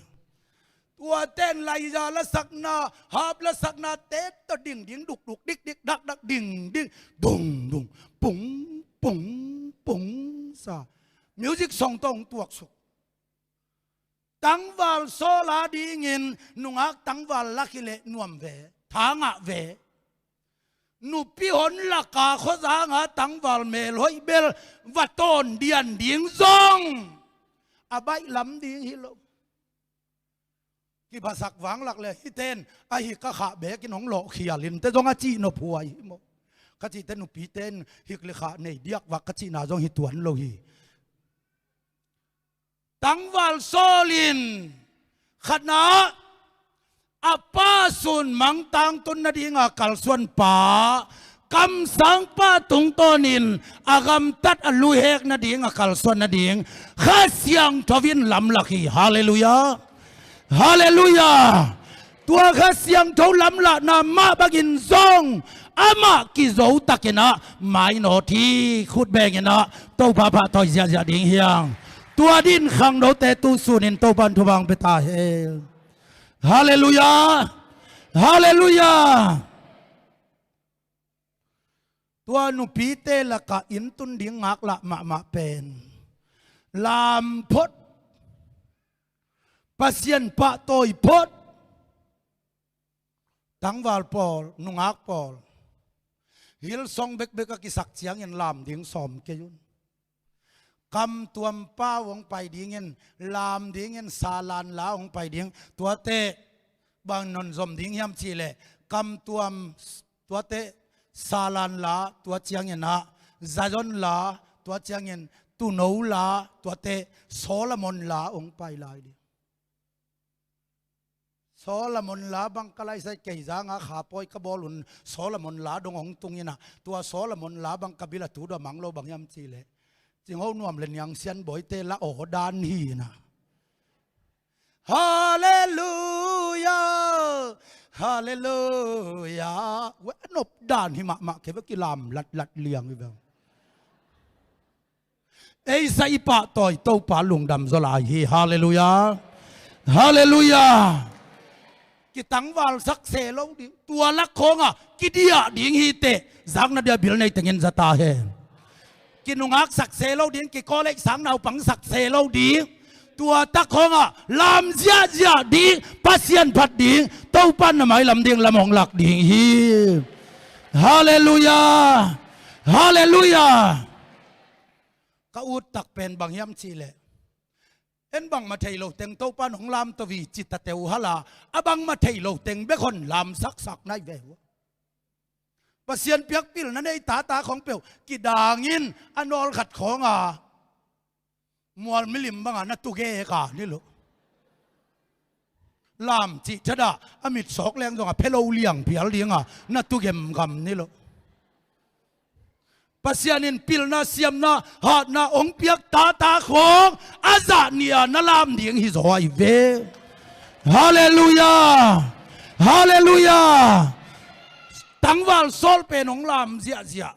Tua ten laiza lasakna, hap lasakna te tawh ding ding duk duk dik dik dak dak ding ding dung dung pung pung pung sa. Music song tawh hong tuaksuk. Tangval sawl a dingin nungak tangval lak hi leh nuam ve, tha ngah ve. Nupi hon laka khuazanga tangval melhoih bel va tawn dian ding zong a baih lam ding hi lo. Kiphasak vanglak le hiten ahi ka khah bekin hong lawhkhial in te zong a cih nop huai hi maw? Ka cihte nupite in hik le khah nei diak vak ka cihna zong hi tuan lo hi. Tangval sawl in khatna ah a pa sun mangtang tun nadinga kalsuan pa, kamsang pa tungtawnin a gamtat a luhek nadinga kalsuan nading Kha Siangtho in lamlak hi. Halleluiah. Halleluiah. Tua Kha Siangtho lamlahna mah bangin zong amah kizo takin ah mainawt hi. Khut bengin ah Topa pahtawi ziahziah ding hi hang. Tua din khangnote tu sunin Topa in thupha hong pia ta hen. Halleluiah. Halleluiah. Tua nupite lakah inn tun ding ngaklah mahmah pen lam phot, Pasian pahtawi phot. Tangval pawl, nungak pawl, Hillsong bekbek a kisak ciangin lam ding sawm kei un. Kamtuam pau hong pai dingin, lam dingin, salan la hong pai ding. Tuate bang nonzom ding hiam cih leh, kamtuam, tuate salan la, tua ciangin ah Zion la, tua ciangin tuuno la, tuate Solomon la hong pai lai ding. Solomon la bang ka laisai kei zanga kha pawi ka bawl un, Solomon la dong hong tung in ah, tua Solomon la bang ka bil a tu dua mang lo bang hiam cih leh, Cingho Nuam le Niang Sian Bawite la aw dan hi in ah. Halleluiah. Halleluiah. Ve, a nop dan hi mahmah kei ve, kilam latlat liang hi ve. Eisa i pahtawi Topa lungdam zaw lai hi. Halleluiah. Halleluiah. Kitangvalsak se lo ding. Tua lak khawngah kidiah ding hi teh, zakna dia bil nei tengin za ta hen. Kinungaksak se lo ding, kikollege sang naupangsak se lo ding. Tua tak khawngah lam ziahziah ding, Pasian phat ding, Topa na mailam ding lam hong lak ding hi. Halleluiah. Halleluiah. Ka ut tak pen bang hiam cih leh, en bangmah thei lo teng Topa in hong lamto hi ci ta teh uh hal a, a bangmah thei lo teng bek hon lamsaksak nai ve uh. Pasian piak pilna nei tata khawng peuh kidangin a nawl khat khawngah mual milim bangah na tugek a ni lo. Lam cih thadah a mit sawk leng zongah phe lo liang phial dingah na tugemgam ni lo. Pasian in pilna, siamna, hatna hong piak tata khawng a zah nih a na lam ding hi zaw ahi ve. Halleluiah. Halleluiah. Tangval sawl pen hong lam ziahziah.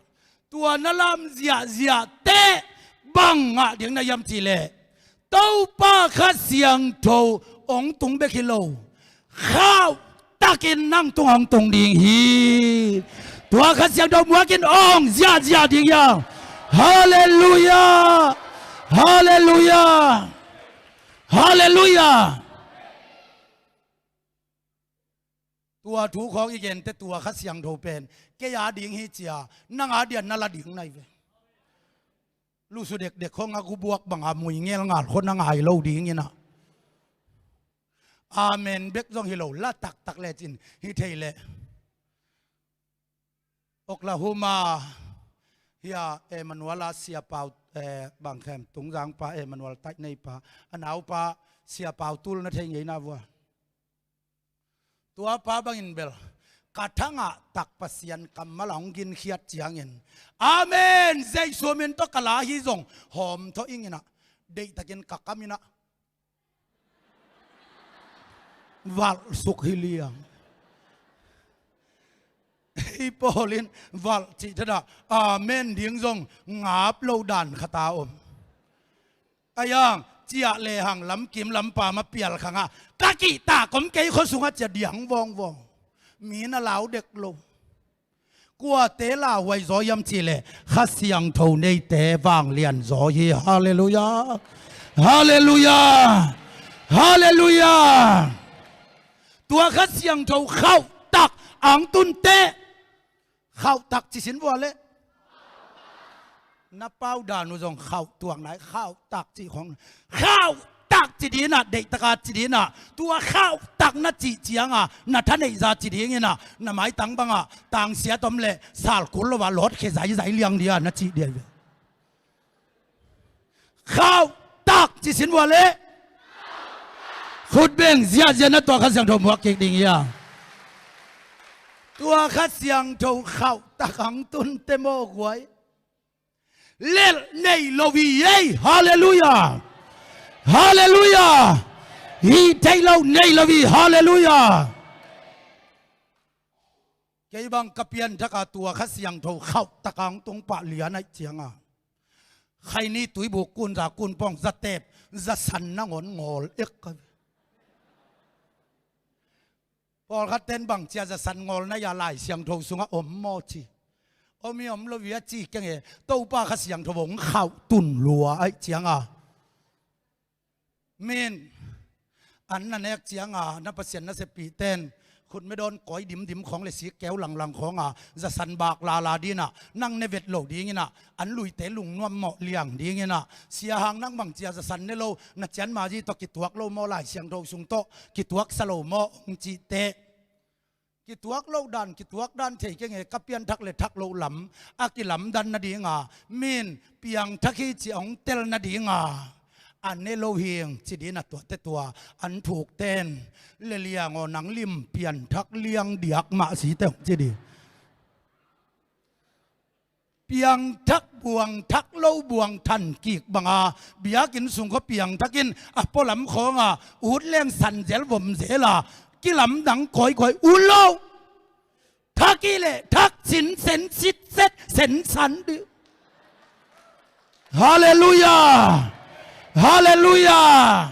Tua na lam ziahziah teh bang ngah ding na hiam cih leh, Topa Kha Siangtho hong tung bek hi lo, khauh takin nang tung hong tung ding hi. Tua Kha Siangtho muakin hong ziahziah ding hi hang. Halleluiah. Halleluiah. Halleluiah. Tua thu khawng i gente tua Kha Siangtho pen kei a ding hi cia, nang a dian na la ding na hi ve. Lusu dekdek khawng a gubuak banga mui ngel ngal khawng na ngai lo ding inah. Amen bek zong hi lo, la taktak lecin hi thei leh. Oklahoma hia Emmanuel a siapau, eh, bangkhem Tungzang pa Emmanuel taih nei pa, a naupa siapau tul na thei ngei na vua. Tua pa bangin bel ka thangah tak Pasian kammal a hong ginkhiat ciangin, Amen, Jesu min tawh ka la hi zong hawm thaw ing inah, deihtakin ka kam inah valh suk hi liang. Hei pawlin valh cih thadah amen ding zong ngap lo dan khata om. Ayang ciah lehang lamkim lampam a pial khangah ka kihtak om kei khua sungah cia diang vawngvawng. Mi na lau dek lo. Kuate lauhuai zaw hiam cihleh Kha Siangtho neite vanglian zaw hi. Halleluiah. Halleluiah. Halleluiah. Tua Kha Siangtho khauhtak ang tunteh. Khauhtak cisin vua leh na pau dan uh zong khauh tuak nai, khauhtak cih khong. Khauhtak ci dinah, deihtaka ci dinah, tua khauhtak na cih cianga na thaneihza ci dinginah, na maitang bangah tangsia tom leh salkul lo ah lawtkhe zaizai liang dia na cih dia hi ve. Khauhtak cisin vua leh khutbeng ziahziah na tua Kha Siangtho muak kik ding hi a. Tua Kha Siangtho khauhtak ang tunteh mawhguai lelh nei lo hi ei. Halleluiah. Halleluiah. Hih theih loh nei lo hi. Halleluiah. Kei bang ka pianthaka tua Kha Siangtho khauhtak ang tung pah lian aih cianga khaini tuibuk kunza kunpawng zatep zasan nangawn ngawl ek ka. Pawlkhat ten bang cia zasan ngawl na ia Lai Siangtho sungah om maw ci. Om hi om lo via ci kenge Topa Kha Siangtho hong khauh tun lua aih cianga. Min an na nek cianga na Pasian na seppih ten khutme dawn kawi dimdim khawng le sik keu langlang khawnga zasan bak lala dinah nang ne vet lo dinginah an luite lungnuam mawh liang dinginah sia hang nang bang cia zasan ne lo na cian mazi tawh kituak lo maw Lai Siangtho sung tawh kituaksa lo maw hong cihte. Kituak loh dan, kituak dan thei kenge ka pianthak le thak loh lam a kilamdan nadinga min piangthak hi ci a hong tel nadinga a ne lo hing ci dinah tuate tua an thukten le liang aw nang lim pianthak liang diak mah site hong ci di. Piangthak buangthak lo buang than kik banga biakinn sung khua piangthakin a pualam khawnga ut leng sanzel vomzela kilamdang kawikawi ut lo. Thak i leh thak sinsen sitset sensan dih. Halleluiah. Halleluiah.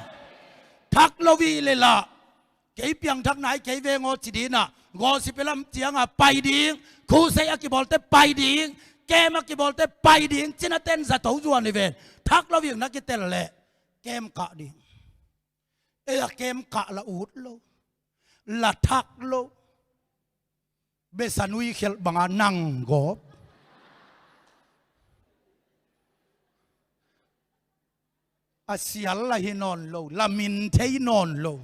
Thak lo i leh lah kei piangthak nai kei veng aw ci dinah gawsip i lam cianga pai ding, khusei a kibawlte pai ding, kem a kibawlte pai ding cinaten zato zuan hi ven. Thak lo ving na kitel leh kem kah ding. Ei a kem kah la ut lo, la thak lo. Besan ui khelh banga nang gawp a sial la hi nawn lo, la min thei nawn lo.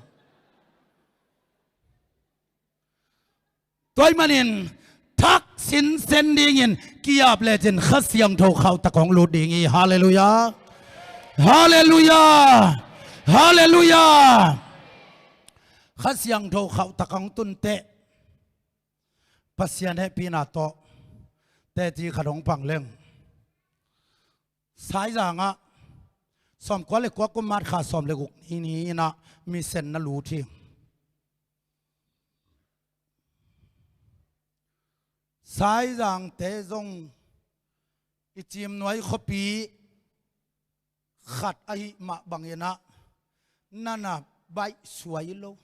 Tua ahih manin thak sinsen dingin kiap lecin Kha Siangtho khauhtak hong lut ding hi. Halleluiah. Halleluiah. Halleluiah. Kha Siangtho khauhtak hong tunteh Pasian hehpihna tawh teci khat hong pang leng Saizang ah sawmkua le kua kum March kha sawm le guk ni ni in ah mission na lut hi. Saizangte zong i Ciimnuai khuapi khat ahih mah bangin ah na na baih suai lo.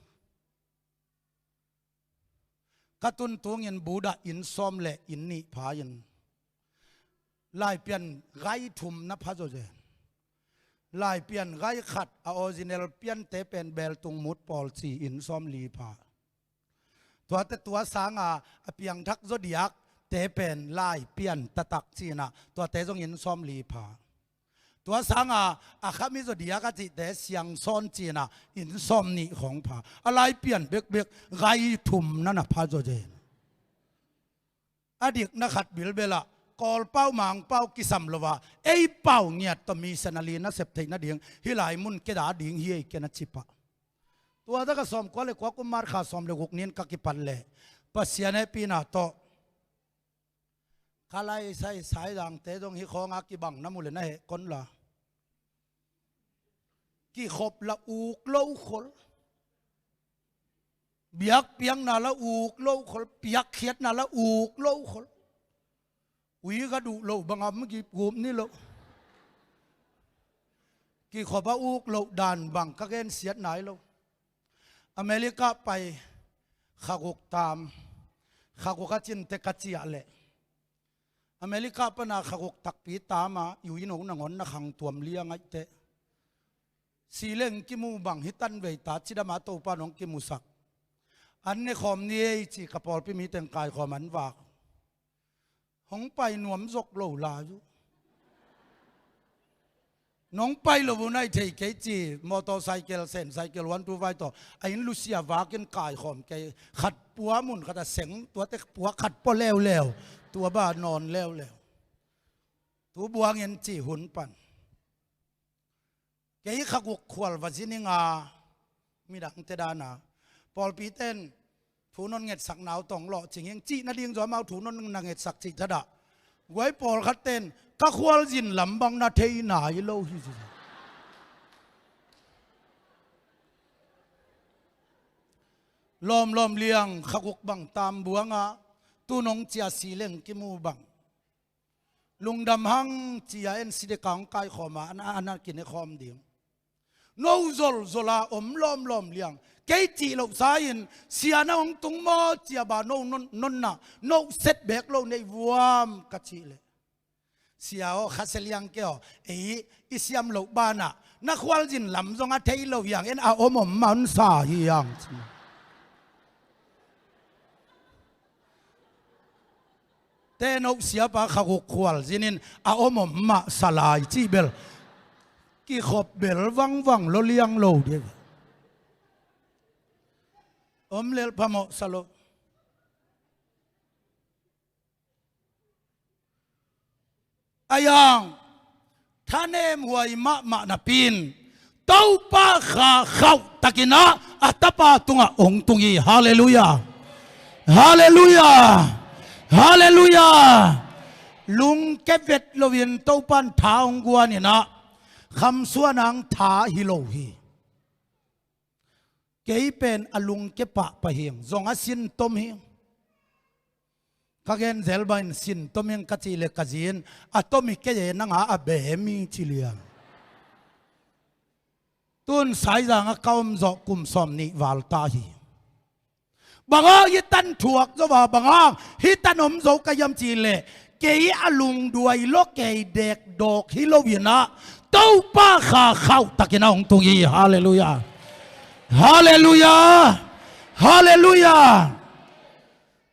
Ka tuntungin Buddha inn sawm le inn nih pha in Laipian gai thum na pha zawzen. Laipian gai khat, a original piante pen Beltung Mut Pawl ci, inn sawm li pha. Tuate tua sanga a piangthak zaw diakte pen Laipian taktak ci-in ah tuate zong inn sawm li pha. Tua sanga a khami zaw diak a cihte Siangsawn ci-in ah inn sawm nih khawng pha. A Laipian bekbek gai thum na na pha zawzen. A dikna khat bilbel ah Kawl pau Mang pau kisam lo a, ei pau ngiat tawh missionary na sep theih nading hih lai mun keda ding hi ei, ken a ci pah. Tua tak a sawmkua le kua kum March kha sawm le guk ni-in ka kipat leh Pasian hehpihna tawh ka lai sai, Saizangte zong hih khawng a kibang na mu leh na heh kon la. Kikhop la uk lo khol. Biakpiakna la uk lo khol, piakkhiatna la uk lo khol. Ui ka duh loh bang a om gipgup ni lo. Kikhop a uk loh dan bang ka gensiat nai lo. America pai kha guk tam, kha guk a cinte ka ciah leh America pana kha guk takpi tam a, i ui no nangawn na khang tuam liang aih teh. Sileng kimu bang hi tanvei ta, cidam a Topa nong kimusak. An ne khawm ni ei ci, ka pawlpi mi teng kaikhawm an vak. Hong pai nuam zok lo lai uh. Nong pai lo uh nai thei kei ci, motorcycle, sen cycle, one two five tawh a inn lusia vakin kaikhawm kei. Khat pua mun khat a seng, tuate pua khat pua leuleu, tua ba nawn leuleu. Tu buangin ci hun pan. Kei kha guk khual va zin ing a, midangte dan a. Pawlpi ten thu non ngetsakna uh tawh lawhcing ing, cih nading zaw amau thu non na ngetsak cih thadah. Guai pawlkhat ten ka khualzin lam bang na thei nai lo hi. Lawmlawm liang kha guk bang tam buang a, tu nong cia sileng kimu bang. Lungdam hang cia en sideka hong kaikhawm a, an, an, an kine khawm ding. No zolzol a om lawmlawm liang. Kei cih loh sa in, sia na hong tung maw cia ba no non, nonna, no set bek lo nei vuam ka cih leh. Sia aw, khasia liang kei aw, ei, i siam loh banah, na khualzin lam zong a thei lo hiang, en a om om mah hong sa hiang. Tenoh siapa kha guk khualzin in a om om mah sa lai cih bel. Kikhop bel vangvang lo liang lo dia. Om lel phamawh sa lo. A yang thanem huai mahmah napi in Topa kha khauh takin ah a tapa tungah hong tung hi. Halleluiah. Halleluiah. Halleluiah. Lungke vet loin Topa in tha hong guan in ah khamsuan ang tha hi lo hi. Kei pen a lungke pahpah hing, zong a sin tom hing. Ka gen zel bangin sin tom hing ka cih leh ka zi in a tom hi kei e, nang a a bem hi ci liang. Tun Saizang ah ka om zawh kum sawm nih val ta hi. Bang hang hih tan thuak zo a, bang hang hih tan om zo ka hiam cih leh kei a lungduai lo kei dekdawk hi lo in ah Topa kha khauh takin a hong tung hi. Halleluiah. Halleluiah. Halleluiah.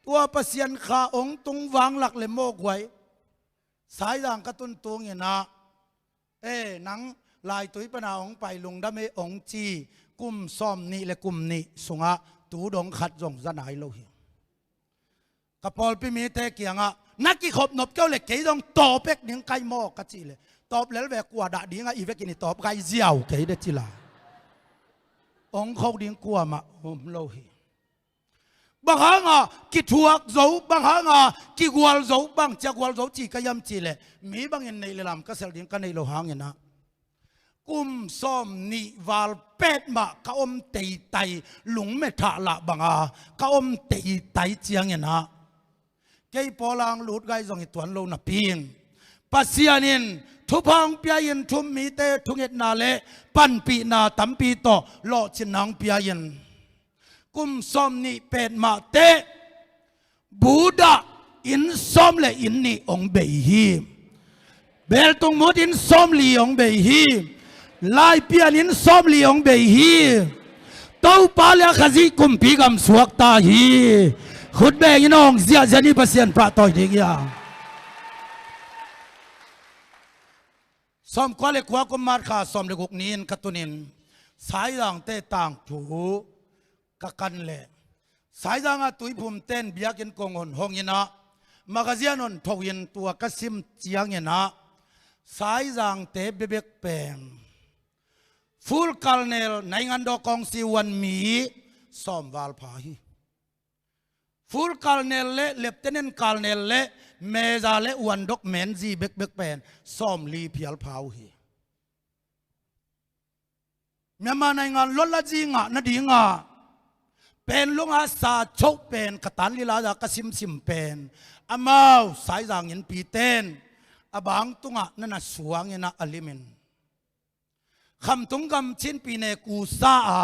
Tua Pasian kha hong tung vanglak le mawk huai. Saizang ka tun tung in ah, e, nang laitui pana hong pai lungdam e hong ci, kum sawm nih le kum nih sungah tu dong khat zong za nai lo hi. Ka pawlpi mite kiangah na kikhop nop kei uh leh kei zong tawp ek ding kai maw ka cih leh, tawp lel ve, kua dah dingah i vekin i tawp kai ziau kei de ci lai. Hong kho ding kuamah om lo hi. Bang hanga kithuak zo, bang hanga kigual zo, bang cia gual zo ci ka hiam cihleh, mi bangin neih le lam ka selh ding ka neih loh hangin ah, kum sawm nih val petmah ka om teitai, lungmethah lah banga ka om teitai ciangin ah, kei pawlang lutgai zong hi tuan lo napi in, Pasian in thupha hong pia in, thu-um mite thungetna le panpihna tampi tawh lawhcinna hong pia in, kum sawm nih petmah teh Buddha inn sawm le inn nih hong bei hi. Beltung mut inn sawm li hong bei hi. Laipian inn sawm li hong bei hi. Topa le a Khazih kumpi gam suak ta hi. Khut beng in hong ziahziah ni, Pasian pahtawi ding hi a. Sawmkua le kua kum March kha sawm le guk ni-in ka tunin Saizangte tangthu ka kan leh, Saizang a Tuiphum ten biakinn kong hon hong in ah, magazine hon tho in tua ka sim ciangin ah, Saizangte bebek pen Full Colonel Naingandaw Kawngsi Uan mi sawm val pha hi. Full Colonel le Lieutenant Colonel le Major le Uan Dok Menzi bekbek pen sawm li phial pha uh hi. Myanmar naingan lotlazi ngah nadinga pen lunga sa choh pen ka tan lila ka simsim pen, amau Saizang innpi ten a bang tungah na na suangin ah a limin, Khamtung gam Chin pyine kusa a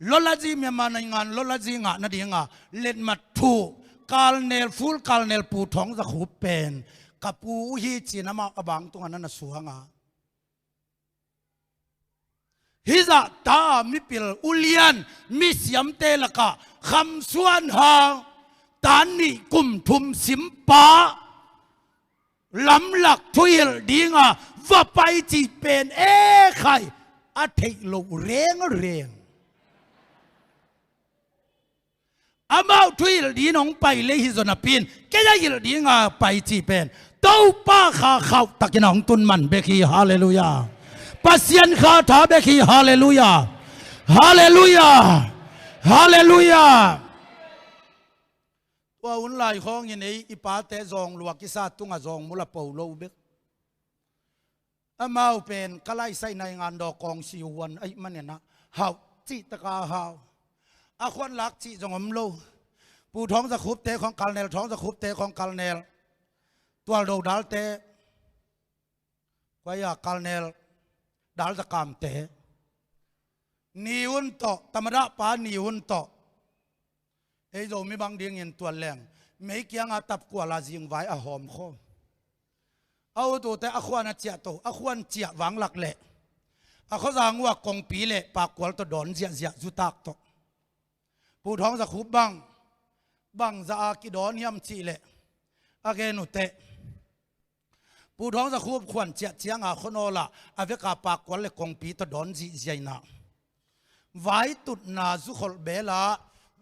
lotlazi, Myanmar naingan lotlazi ngah nadinga letmat thuh Colonel, Full Colonel Pu Thawng Za Khup pen ka pu uh hi ci-in amau a bang tungah na na suang a, hih zahta mipil ulian misiamte lakah Kham Suan Hang, tan nih kum thum simpa, lamlak thuhilh dinga va pai cih pen e khai, a theih loh rengreng. Amau thuhilh ding hong pai lei hi zaw napi in, kei a hilh dinga pai cih pen Topa kha khauh takin a hong tun man bek hi. Halleluiah. Pasian kha tha bek hi. Halleluiah. Halleluiah. Halleluiah. Tua hun lai khawngin ei i pate zawng lua kisa tungah zawng mul a po lo bek. Amau pen ka laisai Naingandaw Kawngsi Uan ahih manin ah hauh cih taka hau. A khuan lak cih zong om lo. Pu Thawng Za Khupte khawng Colonel, Thawng Za Khupte khawng Colonel, Tual Do Dalte, kua ia Colonel Dal Za Kamte, Ni Un tawh, Tamadah pa Ni Un tawh, ei Zomi bang dingin tual leng mei kianga tapkual a zingvai a hawm khawm. A utute a khuan a ciah to, a khuan ciah vanglak leh a khuazang uh a kongpi le pakkual tawh dawn ziahziah, zutak tawh. Pu Thawng Za Khup bang, bangzah a kidawn hiam cih leh, a gen uh teh, Pu Thawng Za Khup khuan ciah cianga khuanawl ah a veka pakkual le kongpi tawh dawn zihziah in ah, vaitutna zukholh beel ah,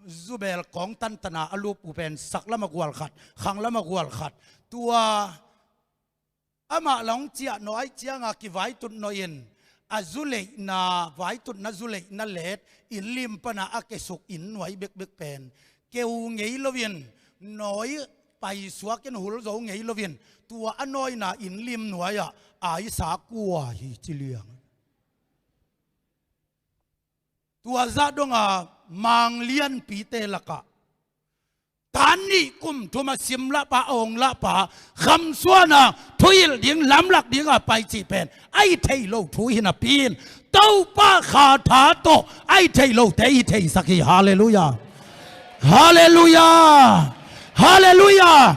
zubeel kawng tantana a lup uh pen sak lam a gual khat, khang lam a gual khat. Tua amah la hong ciah nawh ahih cianga kivaitut nawh in, a zuleihna, vaitutna zuleihna let, inn lim pana a kesuk inn nuai bekbek pen keu ngei loin, nawi paisuak in hul zo ngei loin, tua a nawina inn lim nuai-ah aisa kua hi ci liang. Tua zah donga manglianpite lakah tan nih kum thum a sim lahpa, a ong lahpa, Kham Suan Hang thuhilh ding, lamlak dinga pai cih pen a hi thei lo thu hi napi in, Topa kha tha tawh a hi thei lote hi theisak hi. Halleluiah. Halleluiah. Halleluiah.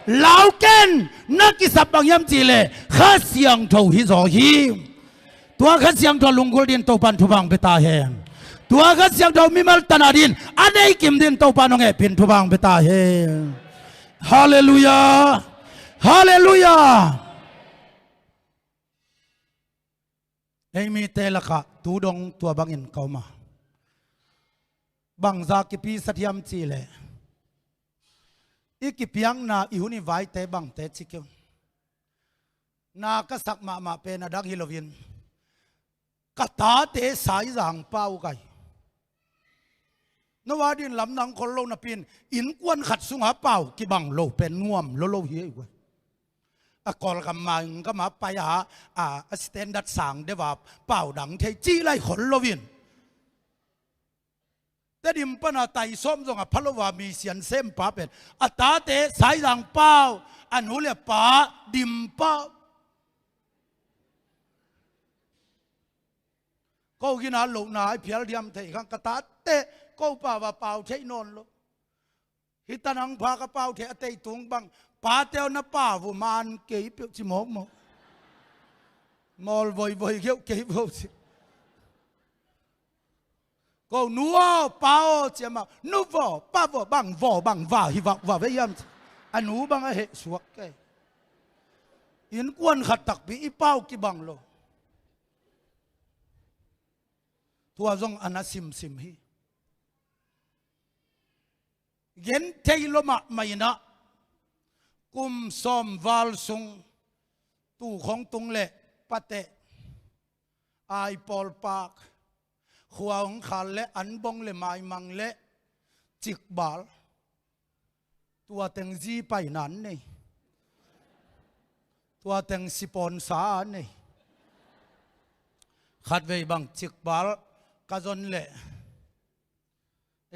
Lau ken, na kisap bang hiam cih leh Kha Siangtho hi zaw hi. Tua Kha Siangtho lunggulh dingin Topa'n thupha hong pia ta hen. Tua Kha Siangtho mimal tana dingin a nei kim dingin Topa'n hong hehpih in thupha hong pia ta hen. Halleluiah. Halleluiah. Ei mite lakah tu dong tua bangin ka om a, bangzah kipisat hiam cih leh, i kipiakna, i hun i vaite bangte ci kei un. Na ka sak mahmah pen a dang hi loin, ka tate Saizang pau kai. No a din lam nang khol lo napi-in, innkuan khat sungah pau kibang lo pen nuam lo lo hi ei guai. A Kawlgam mah, Kawlgam mah pai a, a, a standard sang deuh a pau dang thei cih lai khol lo in. Tedim pan a Taisawm zong a pha lo a, mi sian sempa pen a tate Saizang pau, a nu le pa dim pau. Ko gina lohna a phial diam thei kha, ka tate ko pau a pau thei nawn lo. Hih tanang pha ka pau thei a, tei tung bang, pate aw na pau uh man kei peuh ci mawkmawk. Mawl voivoi keuh kei peuh ci. Ko nu aw, pa aw ci a, amau nu vaw, pa vaw, bang vaw, bang va hi vak va ve hiam ci. A nu bang a heh suak kei. Innkuan khat takpi i pau kibang lo. Tua zong a na simsim hi. Gen thei lo mahmah in ah, kum sawm val sung, tu khong tung le pateh, ai pawlpak, khua hong khal le anbong le maimang le cikbal, tua teng zi paina an nei, tua teng sipawnsa an nei. Khatvei bang cikbal ka zon leh,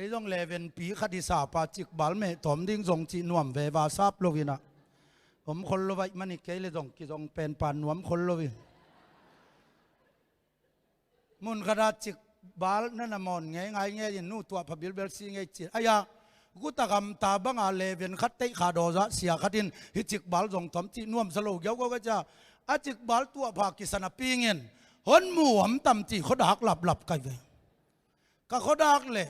ei zong levenpi khat i sapa cikbal mehtawm ding zong cih nuam ve va sap lo in ah, om khol lo vaih man i kei le zong kizong penpa nuam khol lo in. Mun khat a cikbal na na mawn ngei ngai ngei in, nu tuahpha bilbel si ngei cin. Ai-a guta gamta banga leven khat teih kha dawzah sia khat in hih cikbal zong tawm cih nuamsa lo giaugiau ka cia. A cikbal tuahpha kisa napi-in hon mu om tam cih khuadak laplap kai ve. Ka khuadak le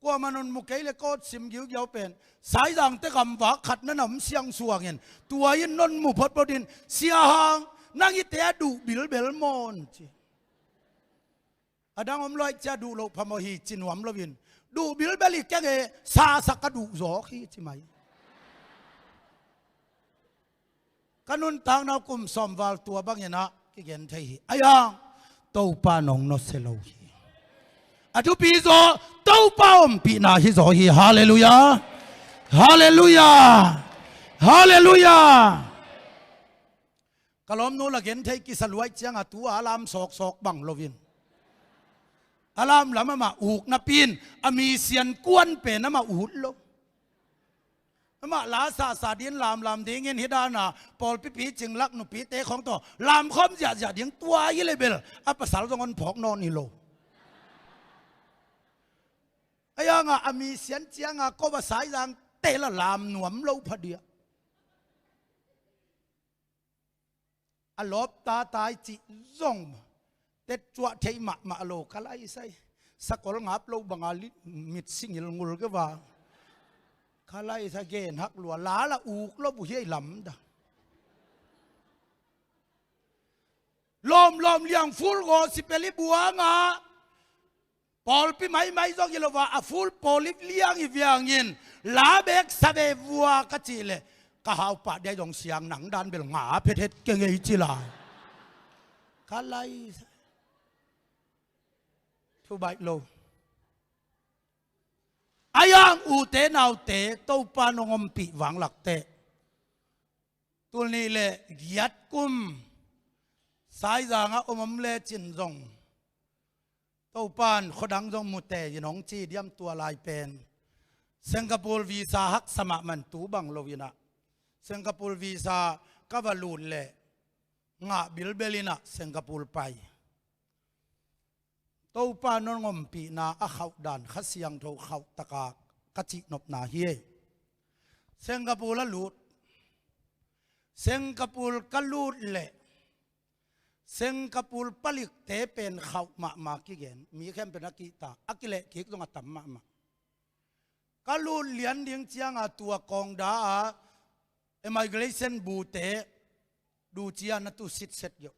kuamah non mu kei le kawt sim giugiau pen, Saizangte gamvak khat na na om siangsuang in, tua in non mu photphot in, "Sia Hang, nang i te a duh bilbel mawn," ci. A dang om lo ahih cia duh loh phamawh hi ci nuam lo in, "Duh bilbel hi keng e, sasak a duh zawk hi," ci mai. Ka nuntakna uh kum sawm val tua bangin ah kigen thei hi. Ai-a Topa nong nusia lo hi. A thupi zaw, Topa ompihna hi zaw hi. Halleluiah. Halleluiah. Halleluiah. Ka lawmnu la gen thei kisa lua ahih cianga tu-a a lam sawksawk bang lo in, a lam lam amah uk napi-in, a mi sian kuan pen amah ut lo. Amah la sahsah dingin lamlam dingin hih dana pawlpi picing lak nupite khawng tawh lamkhawm ziahziah ding tua hi le bel a pasal zong hon phawk nawn hi lo. Ai-a nga a mi sian cianga ko va Saizangte la lam nuam lo phadiah. A lawpta tai cih zong tetcuah theih mahmah lo ka laisai. Sakol ngap lo banga lit mit singil ngul keva. Ka laisai gen hak lua, la la uk lo bu hiai lamda. Lawmlawm liang ful gaw sipeli buanga pawlpi maimai zong hi lo a, a ful pawl i liang i viangin la bek sa ve vua ka cih leh, ka haupa dei zong siang nang dan bel nga phethet kei ngei ci lai. Ka lai thu baih lo. Ai-a ute naute, Topa nong ompih vanglak teh, tul nih le giat kum Saizangah om om lecin zong Topan khuadang zong mute in hong ci diam tua lai pen. Singapore visa haksa mahmah in tu bang lo in ah, Singapore visa ka va lut leh ngah bilbel in ah Singapore pai. Topa nong ompihna a khauh dan Kha Siangtho khauh taka ka cihnopna hi. Singapore a lut. Singapore ka lut leh Singapore palikte pen khauh mahmah kigen, mi khempeuh in a kihta, a kileh kik zong a tam mahmah. Ka lut lian ding cianga tua kawngda a immigration bute ducia na tu sitset geuh.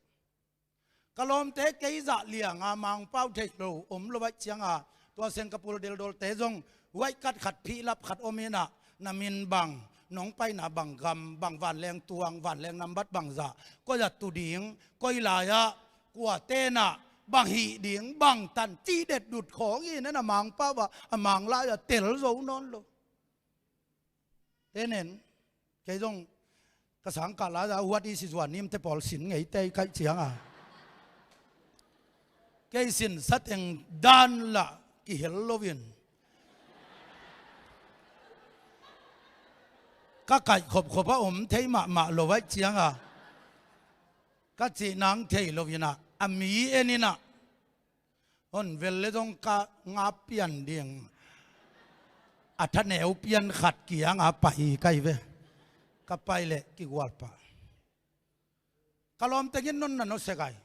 Ka lawmte kei zah lianga Mangpau theih lo om lo ahih cianga, tua Singapore deldawlte zong huaih kat khat phihlap khat om in ah, na min bang, nong paina bang gam, bang vanleng tuang, vanleng nambat bangzah, koi ah tu ding, koi lai-ah, kuate in ah Bang hih ding, bang tan, cih det dut khawng in a mangpau ah, a mang lai-ah tel zo nawn lo. Te nen, kei zong ka sangkah lai-ah huat i si zuan nim te pawl sin ngei te i kaih ciangah, kei sin sateng dan lah kihel loin ka kaih khopkhop a om thei mahmah lo aih ciangah, ka cih nang thei lo inah, a mi en inah, hon vel le zong ka nga pian ding a thaneu pian khat kiangah pai ka hi ve. Ka pai leh kigualpah. Ka lawmteng in non na nusia ai.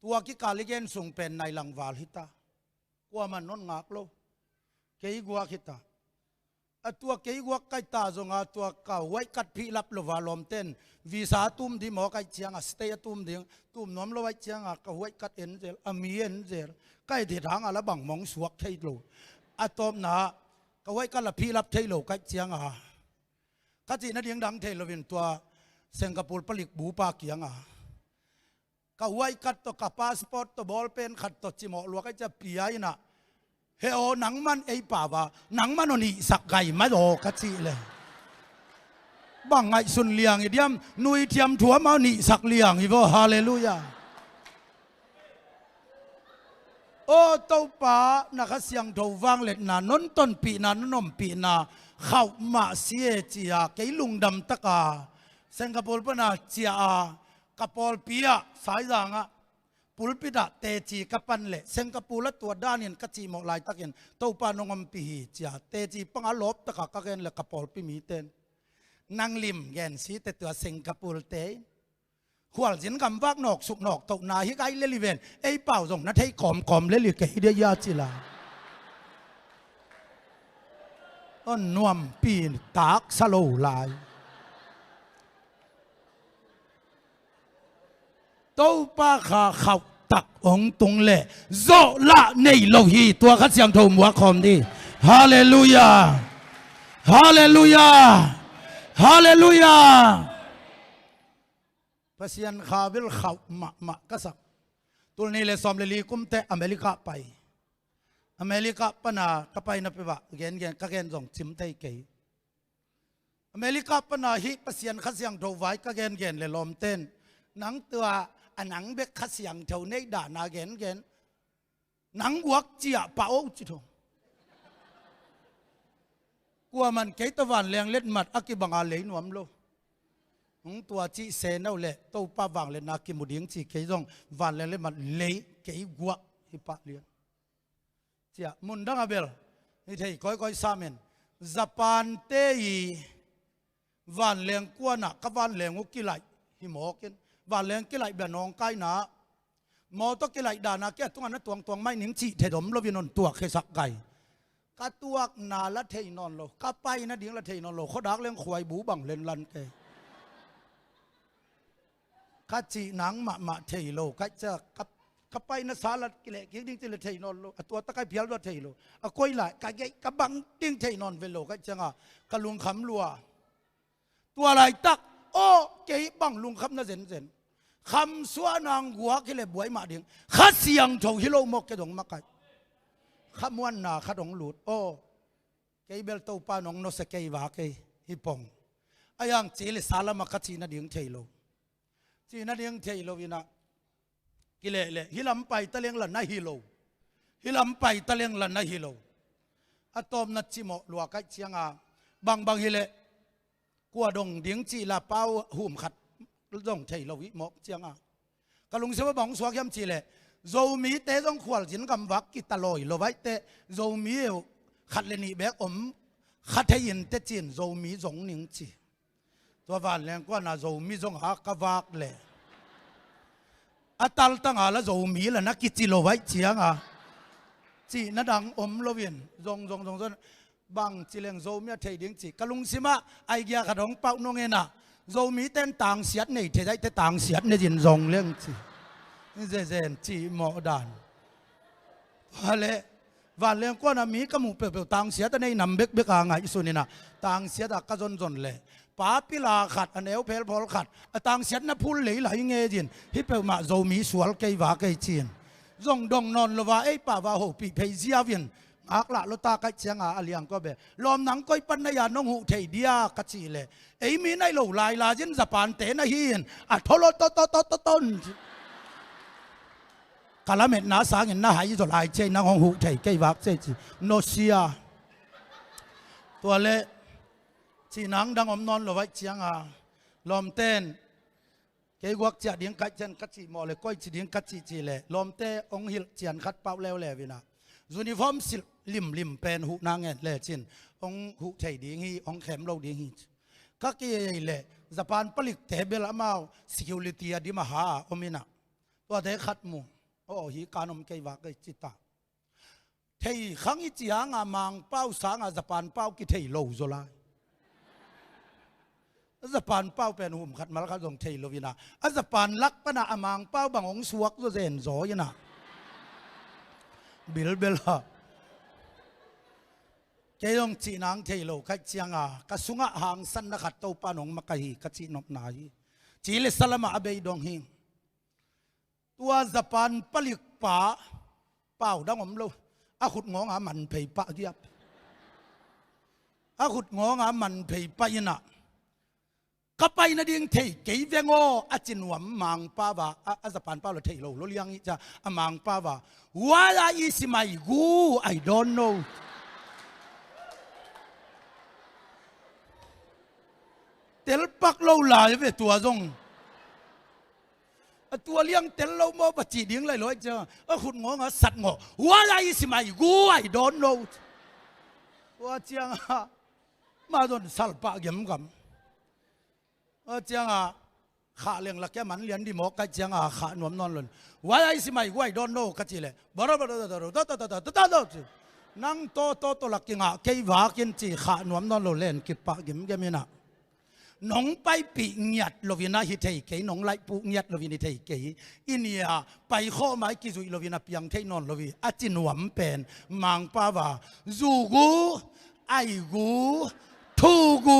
Tua kikal i gen sung pen nai langval hita. Kuaman non ngak lo. Kei guak hita. A tua kei guak kaih ta zongah tua ka white card phihlap lo a lawmten visa a tum ding maw kaih ciangah, stay a tum ding, tum nuam lo aih ciangah ka white card en zel, a mi en zel. Kaih det hangah la bang mong suak thei lo. A tawpna ka white card la phihlap thei lo kaih ciangah, ka cih nading dang thei loin tua Singapore palik bupa kiangah, ka white card tawh, ka passport tawh, bawlpen khat tawh cimawh luak aih ciah pia inah, he aw, nangman ei pau a, nangman aw nihsak gai mah aw ka cih leh, bang ngaihsun liang i diam, nuithiam thuam aw nihsak liang i vaw, halleluiah. Aw Topa, na Kha Siangtho vangliatna, non tonpihna, non ompihna khauh mah si e ci-a kei lungdam taka Singapore pana ciah a, ka pawlpi ah Saizang ah pulpit ah teci ka pan leh Singapore ah tua danin ka cihmawh laitakin Topa nong ompih hi ci-a teci panga lawp taka ka gen leh ka pawlpi miten, nang lim gen si te tua Singapore te in khualzin gamvak nawksuk nawktohna hi gai lel hi ven, ei pau zong na thei kawmkawm lel hi kei dia ia ci lai. Aw nuampi taksa lo lai. Topa kha khauhtak hong tung leh zawhlah nei lo hi. Tua Kha Siangtho muak khawm dih. Halleluiah. Halleluiah. Halleluiah. Pasian kha bel khauh mahmah ka sak. Tulnih le sawm le li kumte America pai. America pana ka paina peuh ah gengen ka gen zong cim thei kei. America pana hih Pasian Kha Siangtho vai ka gengen le lawmten, nang tua a nang bek Kha Siangtho nei dahna gengen, nang guak ciah pah o ci tho. Kuaman kei tawh vanleng letmat a kibanga lei nuam lo. Hong tua cih se no leh Topa vangliatna kimu ding ci kei zong vanleng letmat lei kei guak hi pah lian. Ciah mundang a bel i thei kawikawi samen. Japan te i vanleng kuanah ka vanleng uh kilaih hi mawkin, vanleng kilaih bia nawngkaina mawtaw kilaih dahna kia tungah na tuangtuang mai ning cih thei dom loin hon tuak khesak gai. Ka tuakna la thei nawn lo, ka paina ding la thei nawn lo, khuadak leng khuaibu bang lenlan kei. Ka cih nang mahmah thei lo, ka, ka paina sa la kileh kik ding cih la thei nawn lo, a tua takai phial lua thei lo, a koi lai ka geih ka bang ding thei nawn ve lo, ka cianga ka lungkham lua. Tua laitak aw kei bang lungkhamna zenzen. Khamsuah nang guak hileh buai mah ding, Kha Siangtho hi lo mawk kei dong makaih. Khamuanna khat hong lut aw. Kei bel Topa nong nusia kei va kei hi pong. A iang ci le sa lama ka cih nading thei lo. Cih nading thei lo inah kilehleh hih lam pai taleng la na hi lo. Hih lam pai taleng la na hi lo. A tawpna cimawh lua kaih cianga bangbang hileh kua dong ding cih la pau hum khat zong thei lo ih mawk cianga ka lungsim a bang hong suak hiam cihleh, Zomite zong khualzin gamvak kitalawi lo vaihte, Zomi uh khat le nih bek om kha thei in tecin Zomi zong ning ci. Tua vanleng kuana Zomi zonga ka vak leh a taltanga la Zomi la na kici lo vaih cianga cihna dang om loin zong zong zong zong bang cileng Zomi a thei ding ci ka lungsimah aigia khat hong pauh nong enah, Zomiten tangsiat nei thei daihte tangsiat nei zin zong leng ci. Zezen cih mawh dan. Hale vanleng kuana mi ka muh peuhpeuh tangsiat a nei nam bekbek a ngaihsun inah tangsiat a ka zonzon leh papila khat a neu phelphawl khat a tangsiatna phul lei lai nge zin hih peuhmah Zomi sual kei va kei cin. Zong dong nawn lo a, ei pau a hopih phei ziau in, ngaklah lo ta kaih cianga a liangko be, lawm nang koi pan na hia, nong huh thei dia ka cih leh, ei mi naih lo lai la zin Japan te na hi in, a tho lo to to to to ton. Ka lametna sangin na hai zaw lai ciai, nang hong huh thei kei vak ciai ci, no sia. Tua leh cihnang dang om nawn lo vaih cianga, lawmten kei guak ciah ding kaih cian ka cih mawh leh, koi ci ding ka cih cih leh, lawmte hong hilh cian khat pau leuleu inah, uniform silh limlim pen huhna ngen lecin hong huh thei ding hi, hong khem lo ding hi. Ka kei leh, Japan palikte bel amau security a dim a ha om inah, tuate khat mu, aw, hi kan om kei vak ei ci ta. Thei khang i cianga Mangpau sanga Japan pau kithei lo zaw lai. A Japan pau pen hum khat mal khat zong thei lo inah, a Japan lak pana a Mangpau bang hong suak zaw zen zaw inah, bilbel a. Kei zong cihnang thei lo kaih cianga, ka sungah hangsanna khat Topa nong makaih hi ka cih nopna hi. Ci leh salamah a bei dong hi. Tua Japan palikpa, pau dang om lo, a khut ngawnga man phei pah giap. A khut ngawnga man phei pah inah, ka pai nading thei kei veng aw a ci nuam Mangpau a, a, a Japan pau la thei lo lo liang hi cia, a Mangpau a, "Why I is my gu, I don't know." Telpak lo lai ve tua zong. A tua liang tel lo maw va cih ding lai lo ai cia, a khut ngawnga sat ngawh, "Why I is my gu, I don't know." Tua cianga, ma zon salpah gemgam. A cianga, khah leng la kia man lian di mawk kaih cianga, khah nuam nawn lo in, "Why I is my gu, I don't know," ka cih leh, "Bara bara da da da da da da da da da," ci. "Nang to to to la kingah kei vak in," ci, khah nuam nawn lo len kipah gemgem inah. Nong paipih ngiat lo inah hi thei kei, nong laihpuh ngiat lo in hi thei kei. I nia pai khawh mai kizuih lo inah piang thei nawn lo hi a ci nuam pen Mangpau a, "Zu gu, ai gu, thu gu."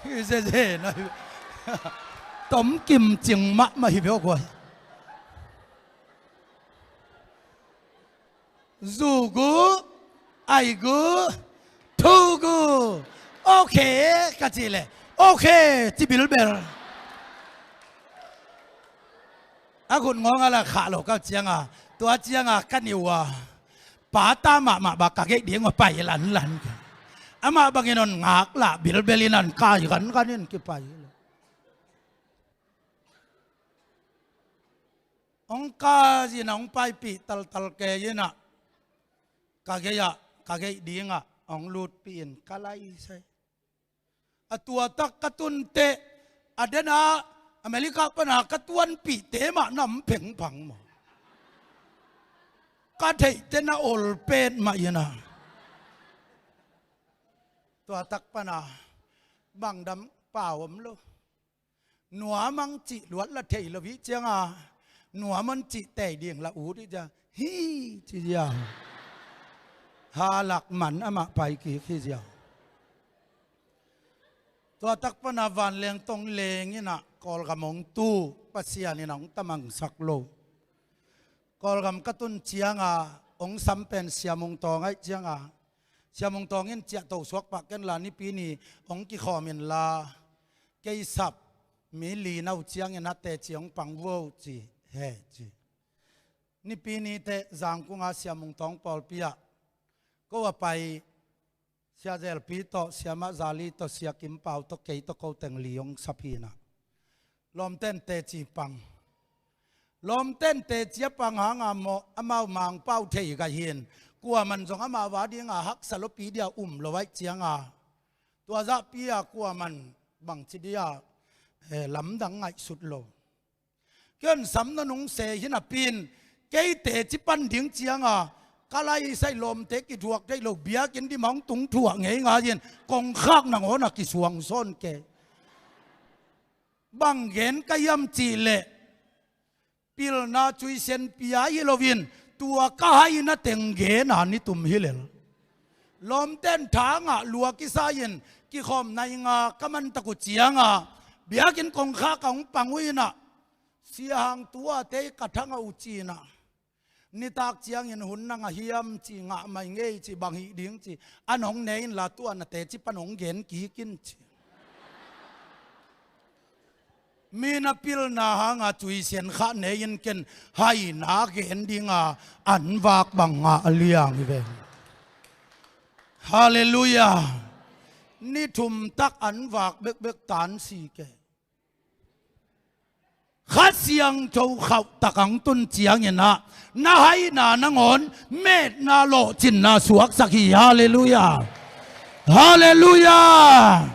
Hi zeze na hi. Tom kim cing mahmah hi beuh guai. "Zu gu, ai gu, thu gu. Ok," ka cih leh, "Ok," ci bilbel. A khut ngawnga la khah lo ka cianga, tua cianga ka niu a, pata mahmah ba ka geih ding a pai lanlan. Amah bangin hon ngaklah bilbel inah kai gangan in kipai. Hong kai inah, hong paipih taltal kei inah, ka geih ah, ka geih dingah hong lutpih in ka laisai. A tua tak ka tun teh, a dena America pana ka tuanpihte mah na om phengphang maw. Ka theihte na ol petmah inah. Tua tak pana bangdam pau om lo. Nuam ang cih luat la thei lo hi cianga, nuam ang cih tei ding la ut hi cia, hi ci ziau. Halak man amah pai kik hi ziau. Tua tak pana vanleng tong leng inah Kawlgam hong tu, Pasian inah hong tamangsak lo. Kawlgam ka tun cianga hong sam pen Sia Mung Tawng aih cianga, Sia Mung Tawng in, "Ciahto suak pah ken la, Nipi ni hong kikhawm inla, kei sap mi li na uh ciangin a teci hong pang vo," ci, he ci. Nipi ni teh Zangkunga Sia Mung Tawng pawlpi ah ko a pai, Sia Zelpi tawh, Sia Mah Zali tawh, Sia Kim Pau tawh, kei tawh ko teng li hong sap hi inah. Lawmten teci pang. Lawmten teci a pang hanga maw, amau Mangpau thei gah hi in, kuaman zong amau a dinga haksa lopi dia um lo aih cianga, tua zahpi a kuaman bangci dia, eh, lamdang ngaihsut lo. Kei hon sam nawn ung se hi napi in, kei teci pan ding cianga ka laisai, lawmte kithuak thei lo, biakinn dim ah hong tung thuah ngei ngai in, kongkhak nangawn a kisuang sawn kei. Bang gen ka hiam cih leh, pilna cuisian pia hi lo in, tua ka haina teng gen a ni tum hi lel. Lawmten tha ngah lua kisa in, kikhawm nai nga ka man tak uh cianga, biakinn kongkhak ah hong pang uh inah, Sia Hang, tua tei ka thang a uh ci-in ah, nitak ciangin hun na ngah hiam ci, ngah mai ngei ci, bang hih ding ci, an hong ne inla tua na teci pan hong gen kik in ci. Mi na pilna hanga cuisian khah ne in ken haina gen dinga an vak bang ngah liang hi ve. Halleluiah. Ni thum tak an vak bekbek tan si ke. Kha Siangtho khauh tak ang tun ciangin ah, na haina nangawn metna lawhcinna suaksak hi. Halleluiah. Halleluiah.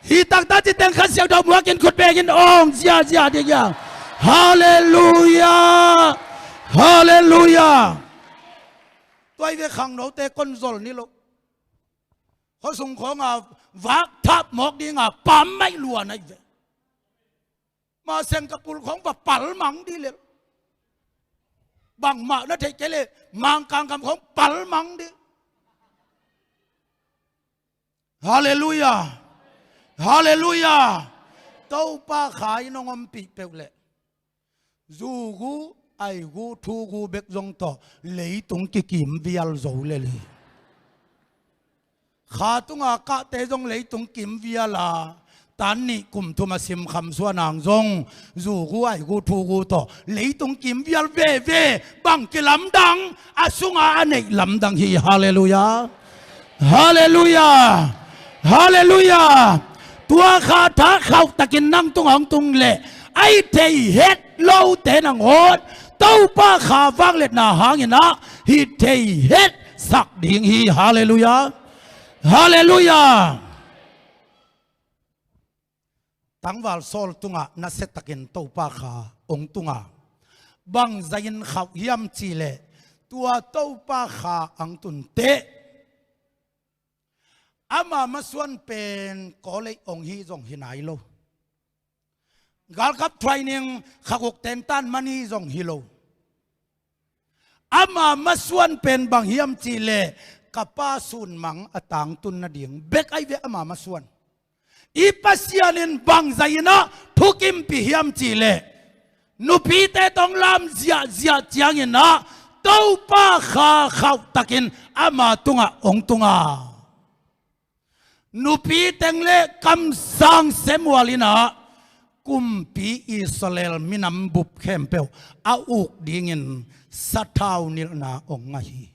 Hih taktak ci teng Kha Siangtho muakin khut bekin awng ziazia ding hiam? Halleluiah. Halleluiah. Tua hi ve, khangnote kon zol ni lo. Khuasung khawnga vak thap mawk dinga pammaih lua na hi ve. Ma Singapore khawng va palmang dih lel. Bangmah na theih kei leh Mangkang gam khawng palmang dih. Halleluiah. Halleluiah. Topa Kha in hong ompih peuh leh zugu, aigu, thugu bek zong tawh leitung kikim vial zo lel hi. Kha tunga kahte zong leitung kim vial a, tan nih kum thum a simkham suanang zong, zugu, aigu, thugu tawh leitung kim vial veve. Bang kilamdang? A sunga a neih lamdang hi. Halleluiah. Halleluiah. Halleluiah. Tua Kha tha khauh takin nang tungah hong tung leh, a hih thei het lote nangawn Topa Kha vangliatna hangin ah hih thei het sak ding hi. Halleluiah. Halleluiah. Tangval Saul tungah nasiatakin Topa Kha hong tunga, bangzah in khauh hiam cih leh, tua Topa Kha ang tun teh, ama masuan pen college hong hi zong hi nai lo. Galkap training khaguk tentan man hi zong hi lo. Ama masuan pen bang hiam cih leh, ka pa sunmang a tangtun nading bek ahi ve ama masuan. I Pasian in bangzah in ah thukimpih hiam cih leh, nupite tawh lam ziahziah ciangin ah Topa Kha khauh takin ama tungah hong tunga, nupi teng le kamsang Samuel in ah kumpi Israel minam bup khempeuh a uk dingin sathau nilhna hong ngah hi.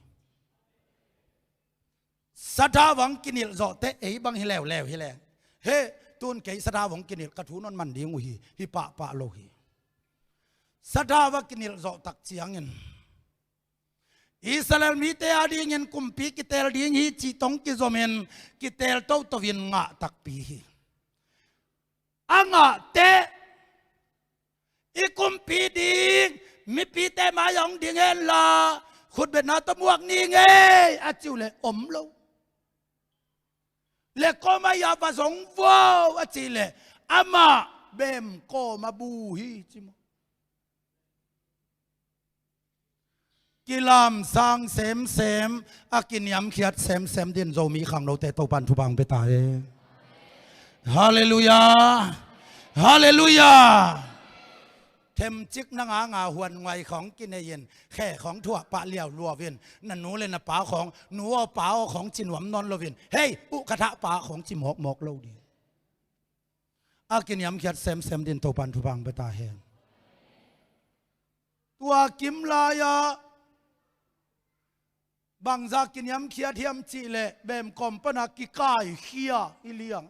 Sathau hong kinilh zawh teh ei bang hi leuleu hi leng, he, tun kei sathau hong kinilh, ka thu non man ding uh hi, hi pahpah lo hi. Sathau a kinilh zawh tak ciangin Israel mite a dingin kumpi kitel ding hi cih tawh kizomin kitel toto in ngah takpi hi. A ngah teh, i kumpi ding mipite mai-ah hong ding henla, khutbetna tawh muak ni ngei a cih uh leh om lo. Le kawm a hia va zong vo a cih leh, amah bem kawm a bu hi ci maw. Kilamsang semsem, a kiniamkhiat semsem dingin Zomi khangnote Topa'n thupha hong pia ta hen. Halleluiah. Halleluiah. Themcik na nganga huan nguai khawng kinei-in, khe khawng thuah pah liau luau-in, na nu le na pa khawng, nu aw pa aw khawng ci nuam nawn loin, hei, uh ka thah pa khawng ci mawkmawk lo ding. A kiniamkhiat semsem dingin Topa'n thupha hong pia ta hen. Tua kim lai-ah bangzah kiniamkhiat hiam cih leh, bem kawm pana kikaikhia hi liang.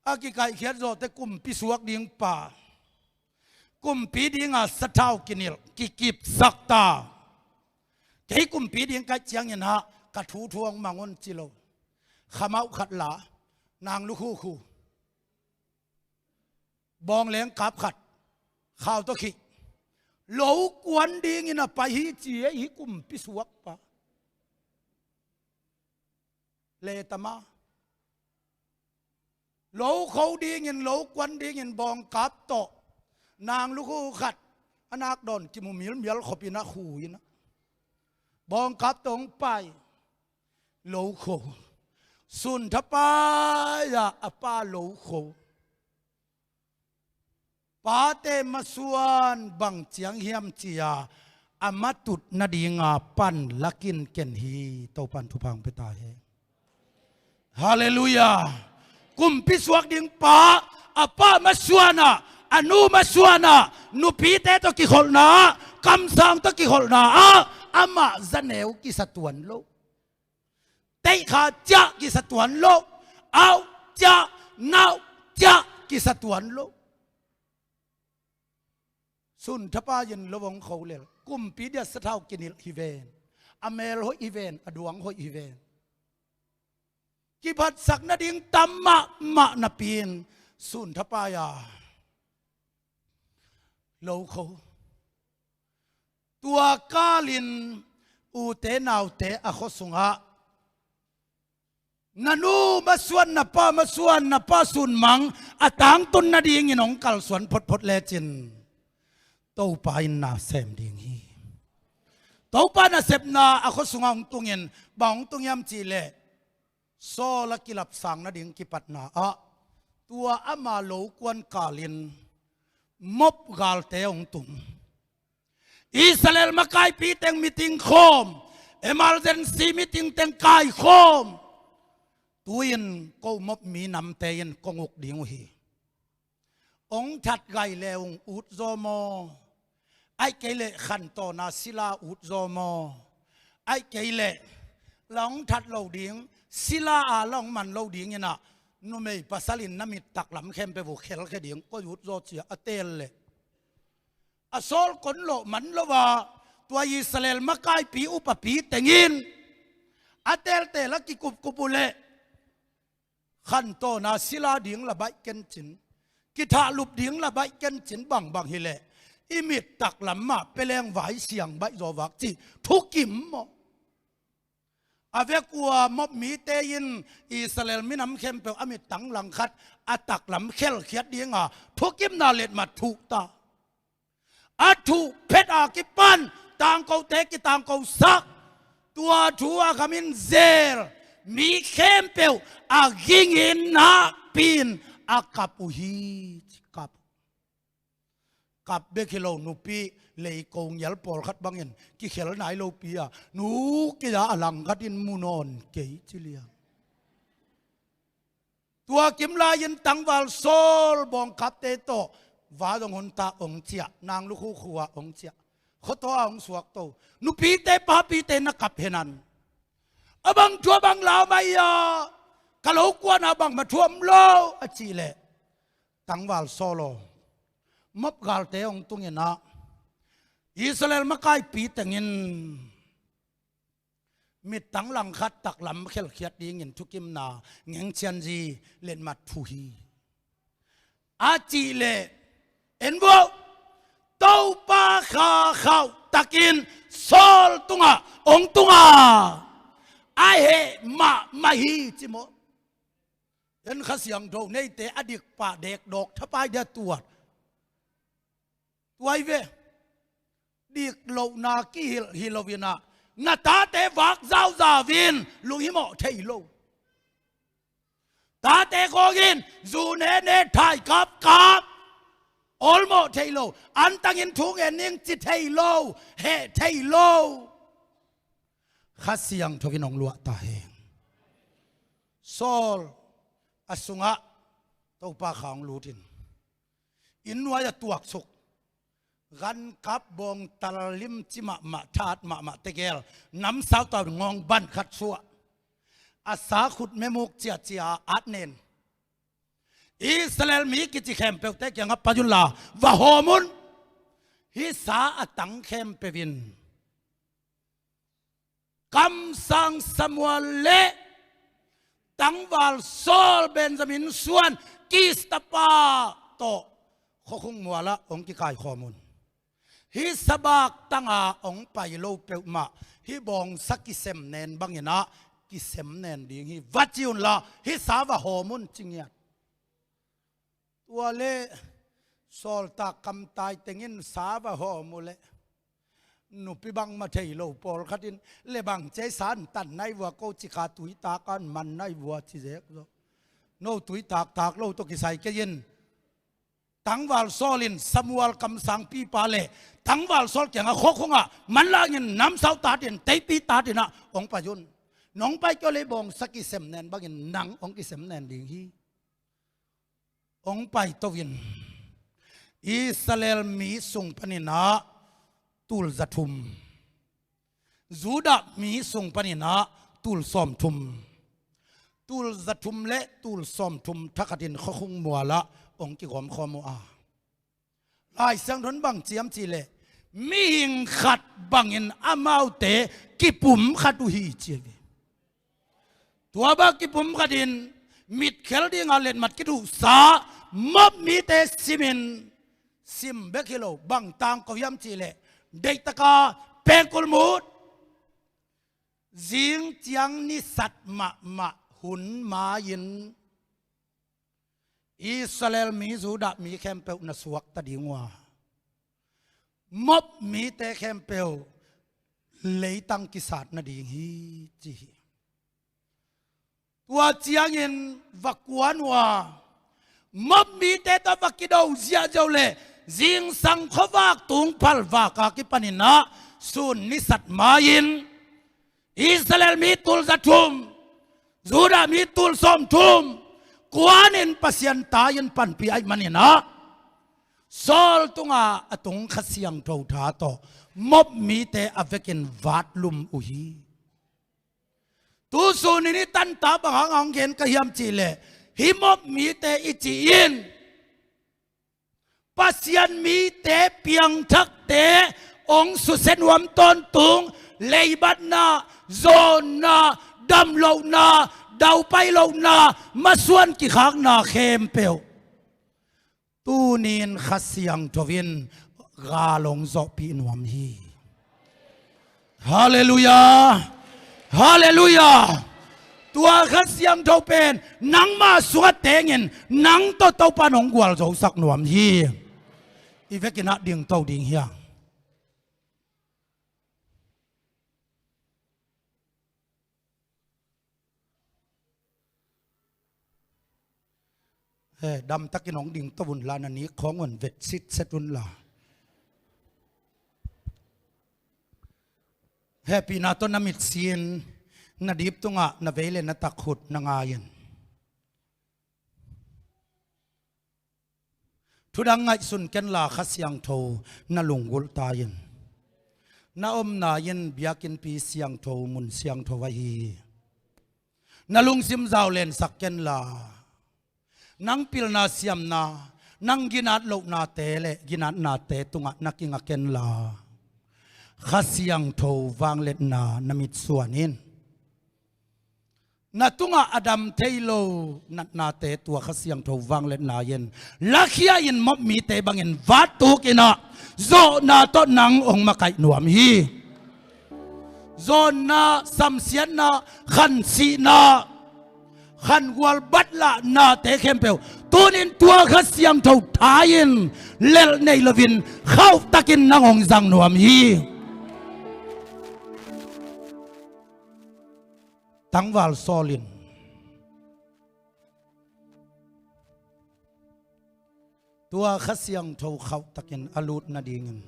A kikaihkhiat zawh teh kumpi suak ding pa, kumpi dinga sathau kinilh, kikipsak ta. Kei kumpi ding ka hih ciangin ah ka thu thu hong mang un ci lo. Khamauh khat la, nang lukhukhu, bawngleng kap khat, khau tawh khih, lo kuan dingin a pai hi ci ei, hih kumpi suakpa. Le tama. Lo kho dingin, lo kuan dingin bawngkap tawh, nang lukhu khat, a nak dawn kimu milmial khopin a khu in ah, bawngkap tawh hong pai. Lo kho. Sun thapai-a a pa lo kho. Pate masuan bang ciang hiam ci-a a matut nadinga pan lakin ken hi. Topan thupha hong pia ta hen. Halleluiah. Kumpi suak ding pa, a pa masuanah, a nu masuanah, nupite tawh kikholhna ah, kamsang tawh kikholhna ah, amah zaneu kisa tuan lo. Teihkha ciah kisa tuan lo. Auh ciah, nauh ciah kisa tuan lo. Sun thapai in lo hong kho lel. Kumpi dia sathau kinilh hi ven. A mel hoih hi ven, a duang hoih hi ven. Kiphatsak nading tam mahmah napi-in sun thapai a lo kho. Tua kalin ute naute a khua sungah na nu masuan, na pa masuan, na pa sunmang a tangtun nadingin hong kalsuan photphot lecin Topa in na sem ding hi. Topa nasepna a khua sungah hong tungin, bang hong tung hiam cihleh, Saul a kilapsang nading kipatna ah tua ama lo kuan kalin Moab galte hong tung. Israel makaipi teng meeting khawm, emergency meeting teng kaikhawm. Tu-in ko Moab minamte in kong uk ding uh hi. Hong that gai le ung ut zaw maw? Aih kei leh khantawna sila ut zaw maw? Aih kei leh la hong that lo ding, sila a la hong man lo ding inah, numei pasal in na mit taklam khempeuh uh khelkhia ding, koi ut zaw cia a teel leh. A Saul kon lawh man lo a, tua Israel makaipi upapi tengin a teelteel a kikupkup uh leh, khantawna sila ding la baih kencin, kithahlup ding la baih kencin bangbang hileh, i mit taklam mah peleng vai siang baih zaw vak cih thukim maw? A vek ua Moab mite in Israel minam khempeuh a mittang langkhat a taklam khelkhiat dinga thukimna letmat thuh ta. A thuh phet a kipan tangkote kitangkosak. Tua thu a khamin zel mi khempeuh a gingin nakpi-in a kap uh hi. Kap, kap bek hi lo, nupi leiko ngial pawlkhat bangin kikhel nai lopi a, nu kei a langkhat in mu nawn kei ci liang. Tua kimlai-in tangval Saul bawngkapte tawh va dong hon ta hong ciah, nang lukhu khua hong ciah, khuataw a hong suakto, nupite papite na kap henan. A bang thu a bang lau mai a, ka lo kuan a bangmah thu om lo a cihleh, tangval Saul aw, Moab galte hong tung inah Israel makaipi tengin mittang langkhat taklam khelkhiat dingin thukimna ngengcianzi letmat thuh hi. A cihleh en vua, Topa kha khauh takin Saul tungah hong tunga a heh mahmah hi ci maw? En Kha Siangtho neite a dikpah dekdawk thapai dia tuat. Tuai ve, diklohna kihilh hi lo inah, na tate vak zauzau in lunghimawh thei lo. Tate khawngin zu nene thai kapkap, awlmawh thei lo, antangin thu ngen ning ci thei lo, heh thei lo. Kha Siangtho in hong luah ta hen. Saul a sungah Topa kha hong lutin inn nuai a tuaksuk, gankap bawngtal limci mahmah, that mahmah tegel, namsau tau ngawng ban khat suah, a sa khut memuk ciacia at nen, Israel mi kici khempeuhte kiangah pai unla va hawm un. Hih sa a tang khempeuh in kamsang Samuel le tangval Saul, Benjamin suan Kis tapa tawh khuakhung mualah hong kikaikhawm un. Hih sabak tanga hong pai lo peuhmah hih bawngsa kisem nen banginah kisem nen ding hi va ci unla hih sa va hawm un ci ngiat. Tua le Saul tak kamtai tengin sa va hawm uh leh, nupi bangmah thei lo pawlkhat in, le bang cia sa an tan nai vua, ko ci kha tuitak an man nai vua ci zek zaw. No tuitak tak lo tawh kisai kei in. Tangval Saul in Samuel kamsangpipa le tangval Saul kiangah khuakhungah manlangin namsau tatin teipi tatinah hong pai un. Nong pai kio lei bawngsa kisem nen bangin nang hong kisem nen ding hi. Hong paito in Israel mi sung paninah tul zathum, Judah mi sung paninah tul sawmthum, tul zathum le tul sawmthum thakhatin khuakhung mualah hong kigawmkhawm uh a, Lai Siangtho in bang ci hiam cihleh mihing khat bangin amaute kipum khat uh hi ci hi. Tua bang kipum khatin mitkhel dinga letmat kithuhsa Moab mite simin, sim bek hi lo, bang tangko hiam cihleh deihtaka pengkul mut, zing ciang nisat mahmah hun mai-in Israel mi, Judah mi khempeuh na suakta ding uh a, Moab mite khempeuh leitang kisat nading hi ci hi. Tua ciangin va kuan uh a, Moab mite tawh va kido ziahziah uh leh zingsang khuavak tung phalvak a kipaninah sun nisat mai-in Israel mi tul zathum, Judah mi tul sawmthum kuanin Pasian tai-in panpih ahih maninah Saul tunga a tung Kha Siangtho tha tawh Moab mite a vekin vatlum uh hi. Tusunin i tanta bang hang hong gen ka hiam cihleh, hih Moab mite i cih in Pasian mite, piangthakte hong susia nuam tawntung, leibatna, zawnna, damlohna, daupai lohna, masuan kikhakna khempeuh tunin Kha Siangtho in gal hong zawhpih nuam hi. Halleluiah. Halleluiah. Tua Kha Siangtho pen nangma sungah tengin nang tawh Topa in hong gualzosak nuam hi. I vekin ah dingto ding hi hang. He, damtakin hong dingto unla, na nik khawng un vet sitset unla. Hehpihna tawh na mitsi in, na dip tungah na vei le na tak khut na ngai in. Thudang ngaihsun kenla, Kha Siangtho na lunggulh ta in. Na omna in biakinnpi siangtho, mun siangtho ahi hi. Na lungsim zau lensak kenla, nang pilna siamna, nang ginat lohnate le ginatnate tungah na kinga kenla, Kha Siangtho vangliatna na mitsuan in. Na tungah a dam thei lo natnate tua Kha Siangtho vangliatna in lakhia in, Moab mite bangin vattuk in ah, zawhna tawh nang hong makaih nuam hi. Zawnna, samsiatna, khansihna, khangual batlahnate khempeuh tunin tua Kha Siangtho tha in lelh nei loin khauhtakin nang hong zang nuam hi. Tangval Saul in tua Kha Siangtho khauhtakin a lut nadingin,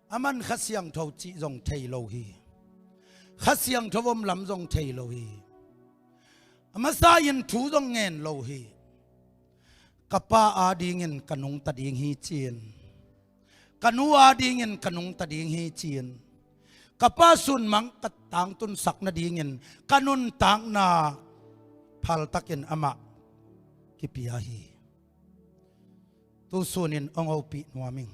aman Kha Siangtho cih zong thei lo hi. Kha Siangtho om lam zong thei lo hi. A masa in thu zong ngen lo hi. Ka pa adingin ka nungta ding hi ci-in, ka nu adingin ka nungta ding hi ci-in, ka pa sunmang ka tangtunsak nadingin ka nuntakna phaltakin amah kipia hi. Tusunin hong hopih nuam ing.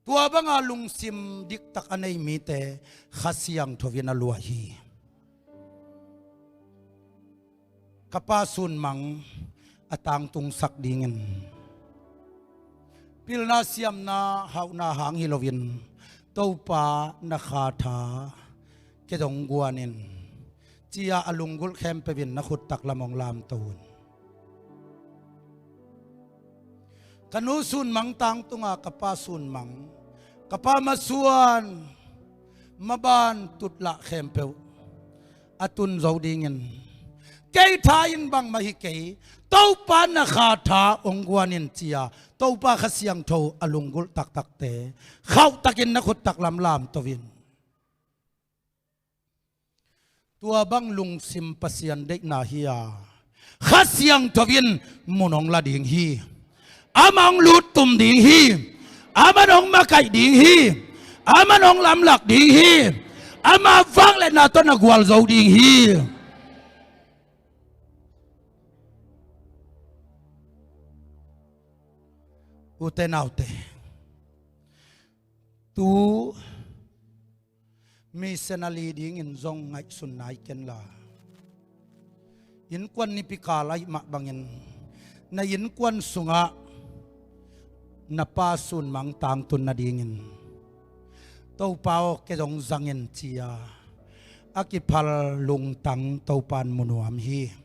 Tua banga lungsim diktak a nei mite Kha Siangtho in a luah hi. Ka pa sunmang a tangtungsak dingin pilna siamna hauhna hang hi loin, Topa na kha tha kei zong guan in, ci-a a lunggulh khempeuh in na khut taklam hong lamto un. Ka nu sunmang tangtunga ka pa sunmang, ka pa masuan, maban tutlah khempeuh a tun zo dingin, Kei tha in bangmah hi kei, Topa na kha tha hong guan in ci-a Topa Kha Siangtho a lunggulh taktakte khauhtakin na khut taklam lamto in. Tua bang lungsim Pasian deihna hi-a, Kha Siangtho in mun hong la ding hi. Amah hong luttum ding hi. Amah hong makaih ding hi. Amah hong lamlak ding hi. Ama vangliatna tawh na gualzo ding hi. Ute naute, tu missionary dingin zong ngaihsun nai kenla, innkuan nipi kal ahih mah bangin na innkuan sungah na pa sunmang tangtun nadingin Topa aw, kei zong zang in ci-a a kiphal lungtang Topa in mu nuam hi.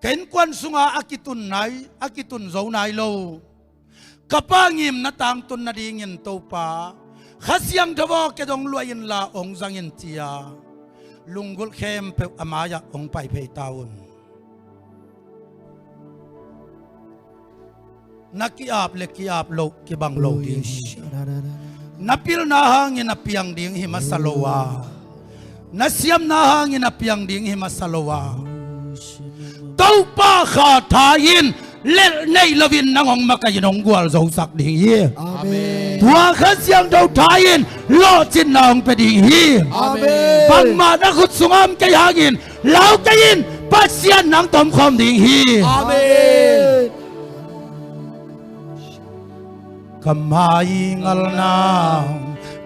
Ka innkuan sungah a kitun nai, a kitun zo nai lo ka pa ngimna tangtun nadingin Topa Kha Siangtho aw, kei zong luah inla hong zang in ci-a lunggulh khempeuh a mai-ah hong pai phei ta un. Na ki-ap le ki-ap loh kibang lo ding hi. Na pilna hangin a piang ding hi masa lo a, na siamna hangin a piang ding hi masa lo a, Topa kha tha in lelh neih loin nang hong makaih in hong gualzosak ding hi. Amen. Tua Kha Siangtho tha in lawhcinna hong pia ding hi. Amen. Bangmah na khut sungah om kei hangin lau kei in, Pasian nang tomkhawm ding hi. Amen. Ka mai ngalna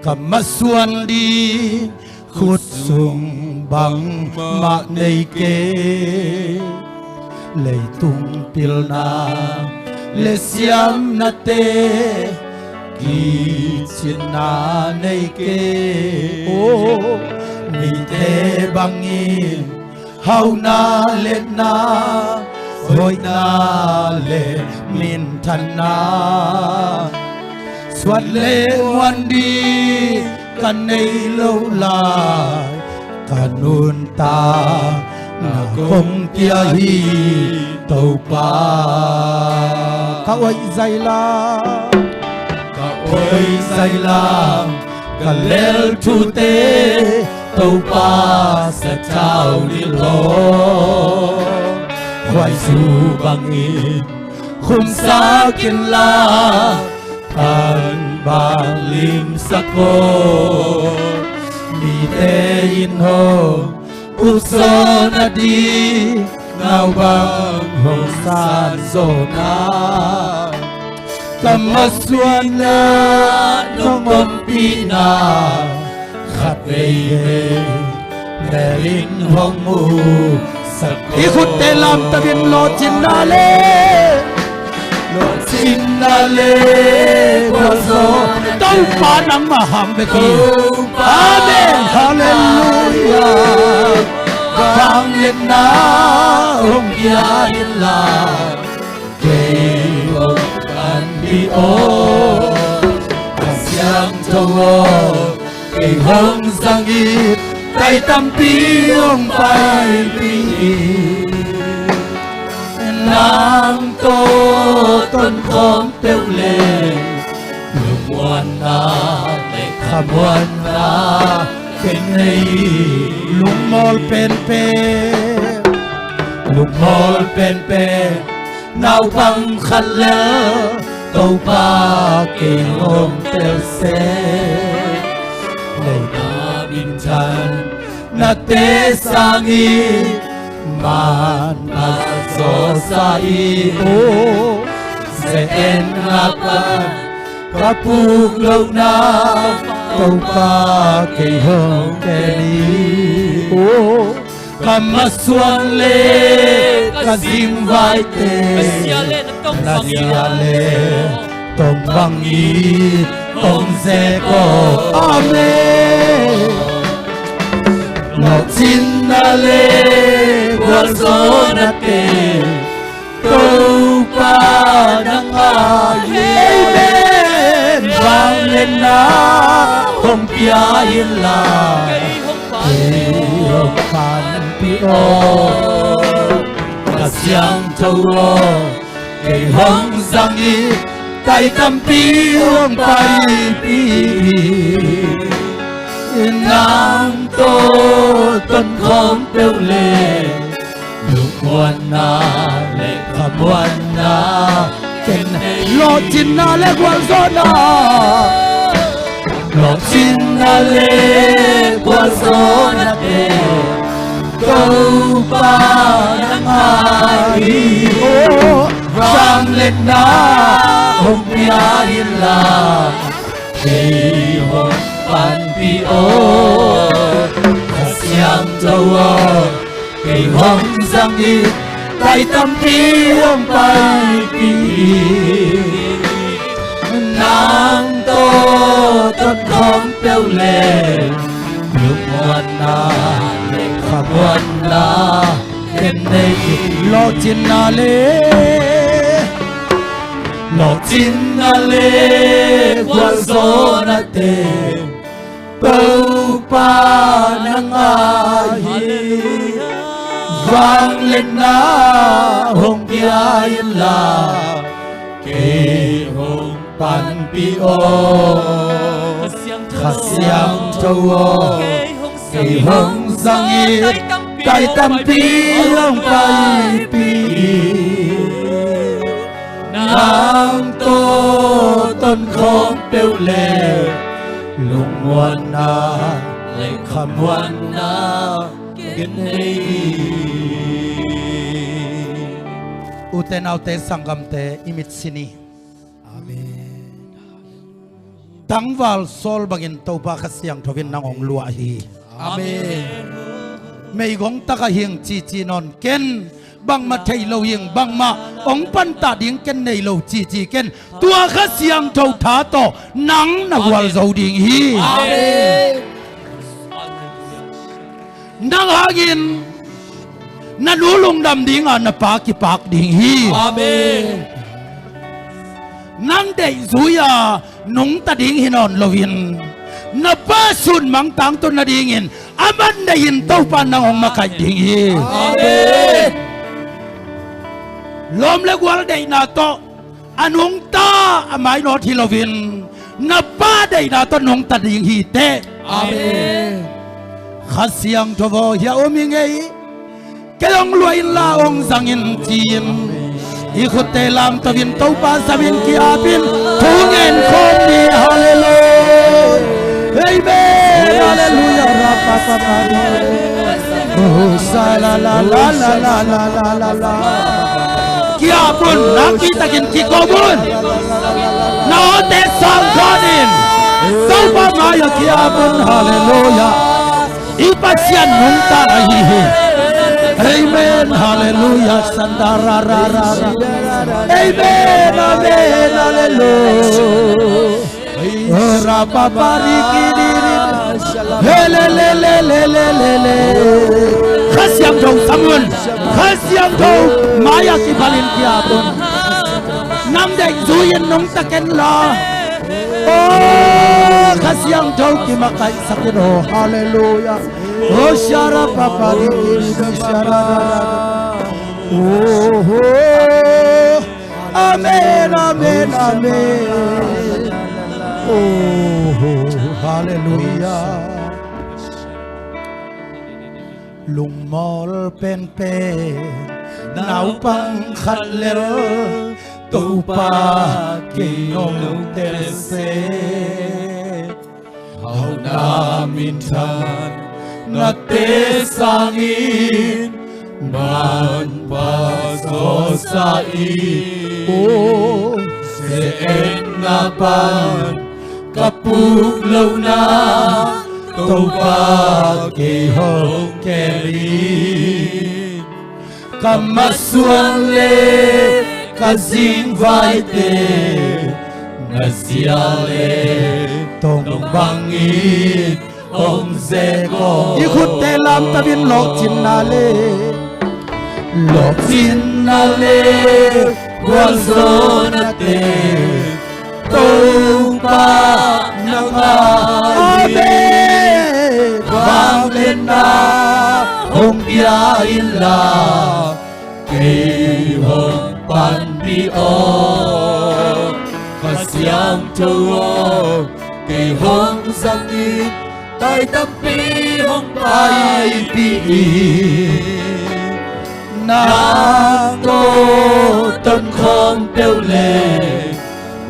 ka masuan ding khut sung bangmah nei kei. Leitung pilna le siamnate kicinna nei kei. O, mite bangin hauna le na, hoihna le minthanna, suan le muan ding ka nei lo lai, ka nuntakna kong pia hi Topa. Ka oih zaila, ka oih zaila, ka lel thute Topa sathau ni lo. Khuaizu bangin khumsak inla, pan bang limsak o. Mite in hong ukzaw nading nau bang hong sanzaw na, ka masuanna nong ompihna khat veivei melin hong musak o. I khutte lamto in lawhcinna le, lawhcinna le gualzawhna, Topa nangmah hang bek hi. Amen. Halleluiah. Vangliatna hong pia inla, kei hong pan dih o. Kha Siangtho aw, kei hong zang in, tai tampi hong paipih in. Nang tawh tonkhawm peuh le, lungmuanna le khamuanna kei nei. Lungmawl penpen, lungmawl penpen, naupang khat lel Topa kei hong tel seh. Leitang minthan nate sangin man a zawsa i, o, ze-en a pan ka puk lohna Topa kei hong tel i, o. Ka masuan le ka zingvaite, na zia le tong bang in hong zek o. Amen. Lawhcinna le gualzawhnate Topa nang a hi. Amen. Vangliatna hong pia inla, Kei hong panpih aw, Kha Siangtho aw, kei hong zang in, tai tampi hong paipih in, nang tawh tonkhawm peuh leh lungmuanna le khamuanna ken nei. Lawhcinna le gualzawhna, lawhcinna le gualzawhnate Topa nang a hi. Aw, vangliatna hong pia inla, kei hong panpih aw, Kha Siangtho aw, kei hong zang in, tai tampi hong paipih in, nang tawh tonkhawm peuh leh lungmuanna le khamuanna ken nei. Lawhcinna le, lawhcinna le gualzawhnate Topa nang a hi. Vangliatna hong pia inla, kei hong panpih aw, Kha Siangtho aw, kei hong zang in, tai tampi hong paipih in, nang tawh tonkhawm peuh leh lungmuanna le khamuanna ken nei. Ute naute sanggamte, i mit si ni. Amen. Tangval sawl bangin Topa Kha Siangtho in nang hong luah hi. Amen. Meigong tak a hing cici nawn ken, bangmah thei lo hing, bangmah hong pantah ding ken nei lo cici ken, tua Kha Siangtho tha tawh nang na gualzo ding hi. Amen. Nang hangin na nu lungdam ding a, na pa kipak ding hi. Amen. Nang deih zui a nungta ding hi nawn loin, na pa sunmang tangtun nadingin a man deih in Topa nang hong makaih ding hi. Amen. Lawm le gual deihna tawh a nungta a mainawt hi loin, na pa deihna tawh nungta ding hi teh. Amen. Kha Siangtho aw, hia om ing ei. Kei hong luah inla hong zang in, ci-in i khutte lamto in, Topa sam in, ki-ap in, thu ngen khawm ni. Halleluiah. Amen. Halleluiah. Rapapapari. Oh, sa la la la. Ki-ap un, nakpi takin kiko un. Na awte sang khawm in, Topa mai-ah ki-ap un. Halleluiah. I Pasian nungta ahi hi. Amen. Halleluiah. Santa ra ra ra ra. Amen. Amen. Halleluiah. Ra pa pa ri ki di ri. He le le le le le le. Kha Siangtho sam un. Kha Siangtho mai-ah kiphal in ki-ap un. Nang deih zui in nungta ken la. Oh, Kha Siangtho kimakaihsak in aw. Halleluiah. Oh, shara pa pa di di di shara. Oh, oh. Amen, amen, amen. Oh, halleluiah. Lungmawl penpen naupang khat lel, Topa kei nong tel seh. Hauhna minthang ngate sangin manpha zawsa in, oh, ze-etna pan ka puk lohna, Topa kei hong kel in. Ka masuan le ka zingvaite na zia le tong bangin hong ze ko. I khutte lamto in, lawhcinna le, lawhcinna le gualzawhnate Topa nang a hi. Amen. Vangliatna na hong pia inla, kei hong panpih aw. Kha Siangtho aw, kei hong zang in, tai tampi hong paipih in. Nang tawh tonkhawm peuh le,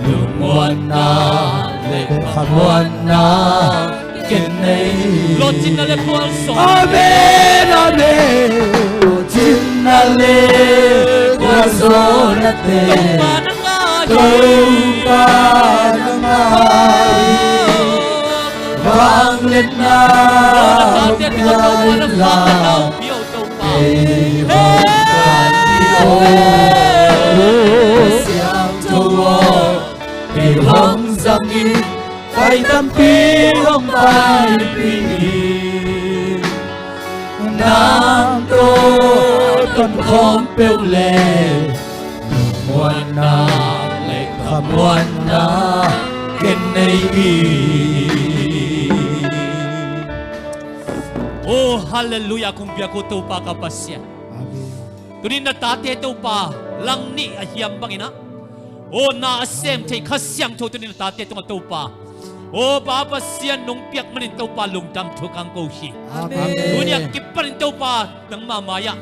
lungmuanna le khamuanna ken nei hi. Lawhcinna le khualzawh. Amen, amen. Lawhcinna le khualzawhnate Topa na ngai hi. Topa na ngai hi. Vangliatna hong pia inla, kei hong panpih aw. Kha Siangtho aw, kei hong zang in, tai tampi hong paipih in. Nang tawh tonkhawm peuh le, lungmuanna le khamuanna ken nei hi. Oh, halleluiah, kong biak uh Topa ka Pasian. Amen. Tuni-in na tate Topa, lang nih a hiam bangin ah, oh, na a sem thei Kha Siangtho tuni-in na tate tungah Topa, oh, Pa Pasian nong piak manin Topa lungdam thu kang ko hi. Amen. Tuni a kipanin Topa nangma mai-ah,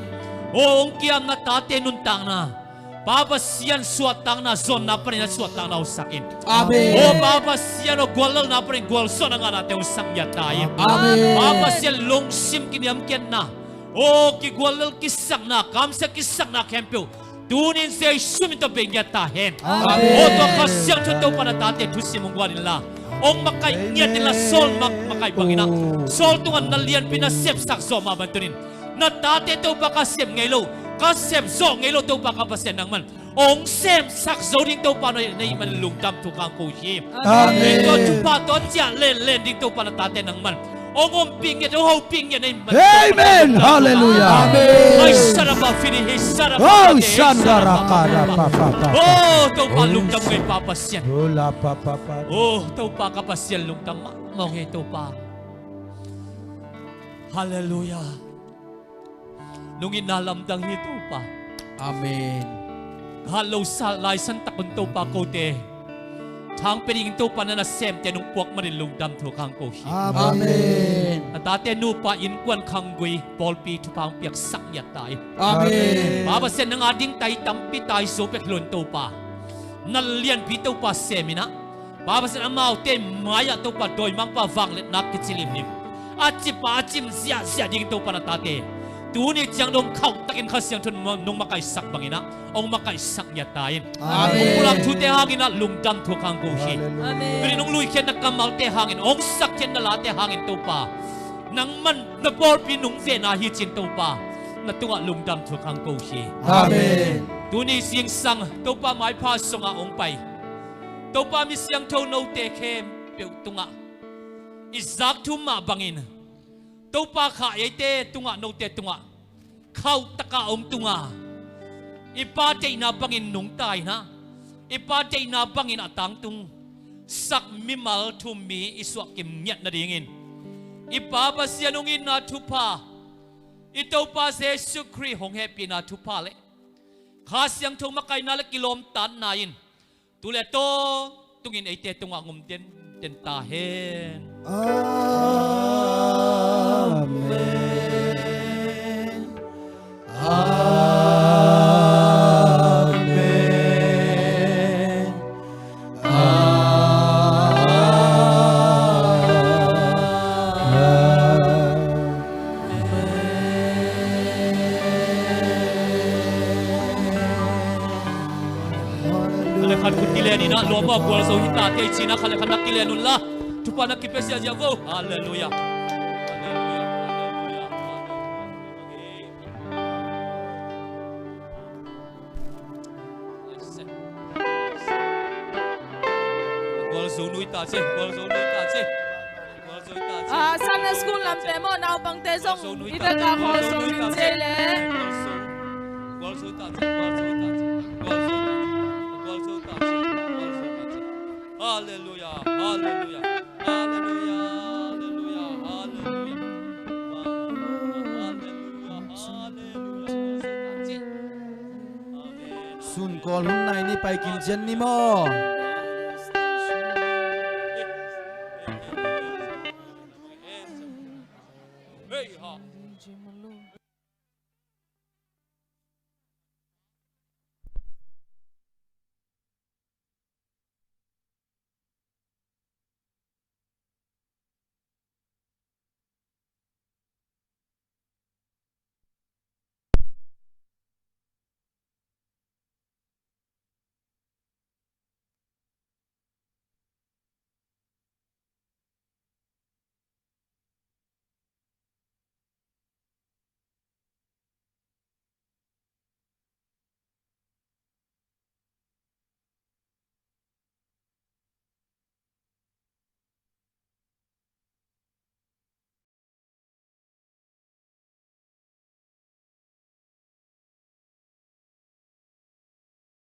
oh, hong kiam na tate nuntakna, Pa Pasian suahtakna, zawnna panin a suahtakna hong sak in. Amen. Oh, Pa Pasian, oh, guallelhna panin gualzawhna ngahnate hong sak ngiat ta in. Amen. Pa Pasian lungsim kiniamkhiatna, oh, kiguallel kisakna, kamsia kisakna khempeuh tuni-in Jesu min tawh bei ngiat ta hen. Amen. Oh, tua Kha Siangtho Topa na tate thusim hong guan inla, hong makaih ngiat inla, Saul mak, makaih bangin ah, Saul tungah na lianpi na sepsak zawh mah bang tuni-in na tate Topa ka sep ngei lo, ka sep zawh ngei lo Topa ka Pasian nangman hong semsak zo ding Topa na hih manin lungdam thu kang ko hi. Amen. Tua thupha tua ciah lenlen ding Topa na tate nangman hong ompih ngiat, hong hopih ngiat na hih manin. Amen. Halleluiah. Amen. Ai, saraba fidi hi, saraba fidi hi, saraba fidi hi. Oh, Topa lungdam ngei Pa Pasian. Oh, Topa ka Pasian lungdam mahmah ngei Topa. Halleluiah. Nungin na lamdang hi Topa. Amen. Hat lo sal lai san tak un Topa kote thang pia dingin Topa na nasemte nong puak manin lungdam thu kang ko hi. Amen. Na tate nupa innkuan khanggui pawlpi thupha hong piaksak ngiat ta in. Amen. Pa Pasian nang a ding tai tampi tai zo pek hi lo in Topa, na lianpi Topa sem in ah, Pa Pasian amaute mai-ah Topa dawimangpa vangliatna kici limlim, a cip a cim ziahziah dingin Topa na tate tuni ciang dong khauhtakin Kha Siangtho in nong makaihsak bangin ah hong makaihsak ngiat ta in. Amen. Hong pulak thute hangin ah lungdam thu kang ko hi. Amen. Tuni nong luikhiatna kammalte hangin, hong sakkhiatna late hangin Topa, nangman na pawlpi nong vena hi cin Topa, na tungah lungdam thu kang ko hi. Amen. Tuni zingsang Topa maipha sungah hong pai Topa mi siangtho note khempeuh tungah i zak thu mah bangin Topa kha eite tungah, note tungah khauhtaka hong tunga, i Pa deihna bangin nungta in ah, i Pa deihna bangin a tangtung sak mimal thu mi i suah kim ngiat nadingin i Pa Pasian hong itna thupha, i Topa Jesu Khrih hong hehpihna thupha le Kha Siangtho makaihna le kilawmtatna in tu le tawntungin eite tungah ngum denden ta hen. Amen. Amen. Amen. Khat le khat khut kilen in ah, lawm a gualzo hi ta tei cin ah, khat le khat na kilen un la, thupha na kipia ziahziah vo. Halleluiah. Halleluiah. Halleluiah. Gualzo nui ta ci, gualzo nui ta ci. Ah, Sunday school lamte maw, naupangte zong i bek a khualzo ning ci le. Halleluiah, halleluiah, halleluiah, halleluiah, halleluiah. Pai kim cian ni maw?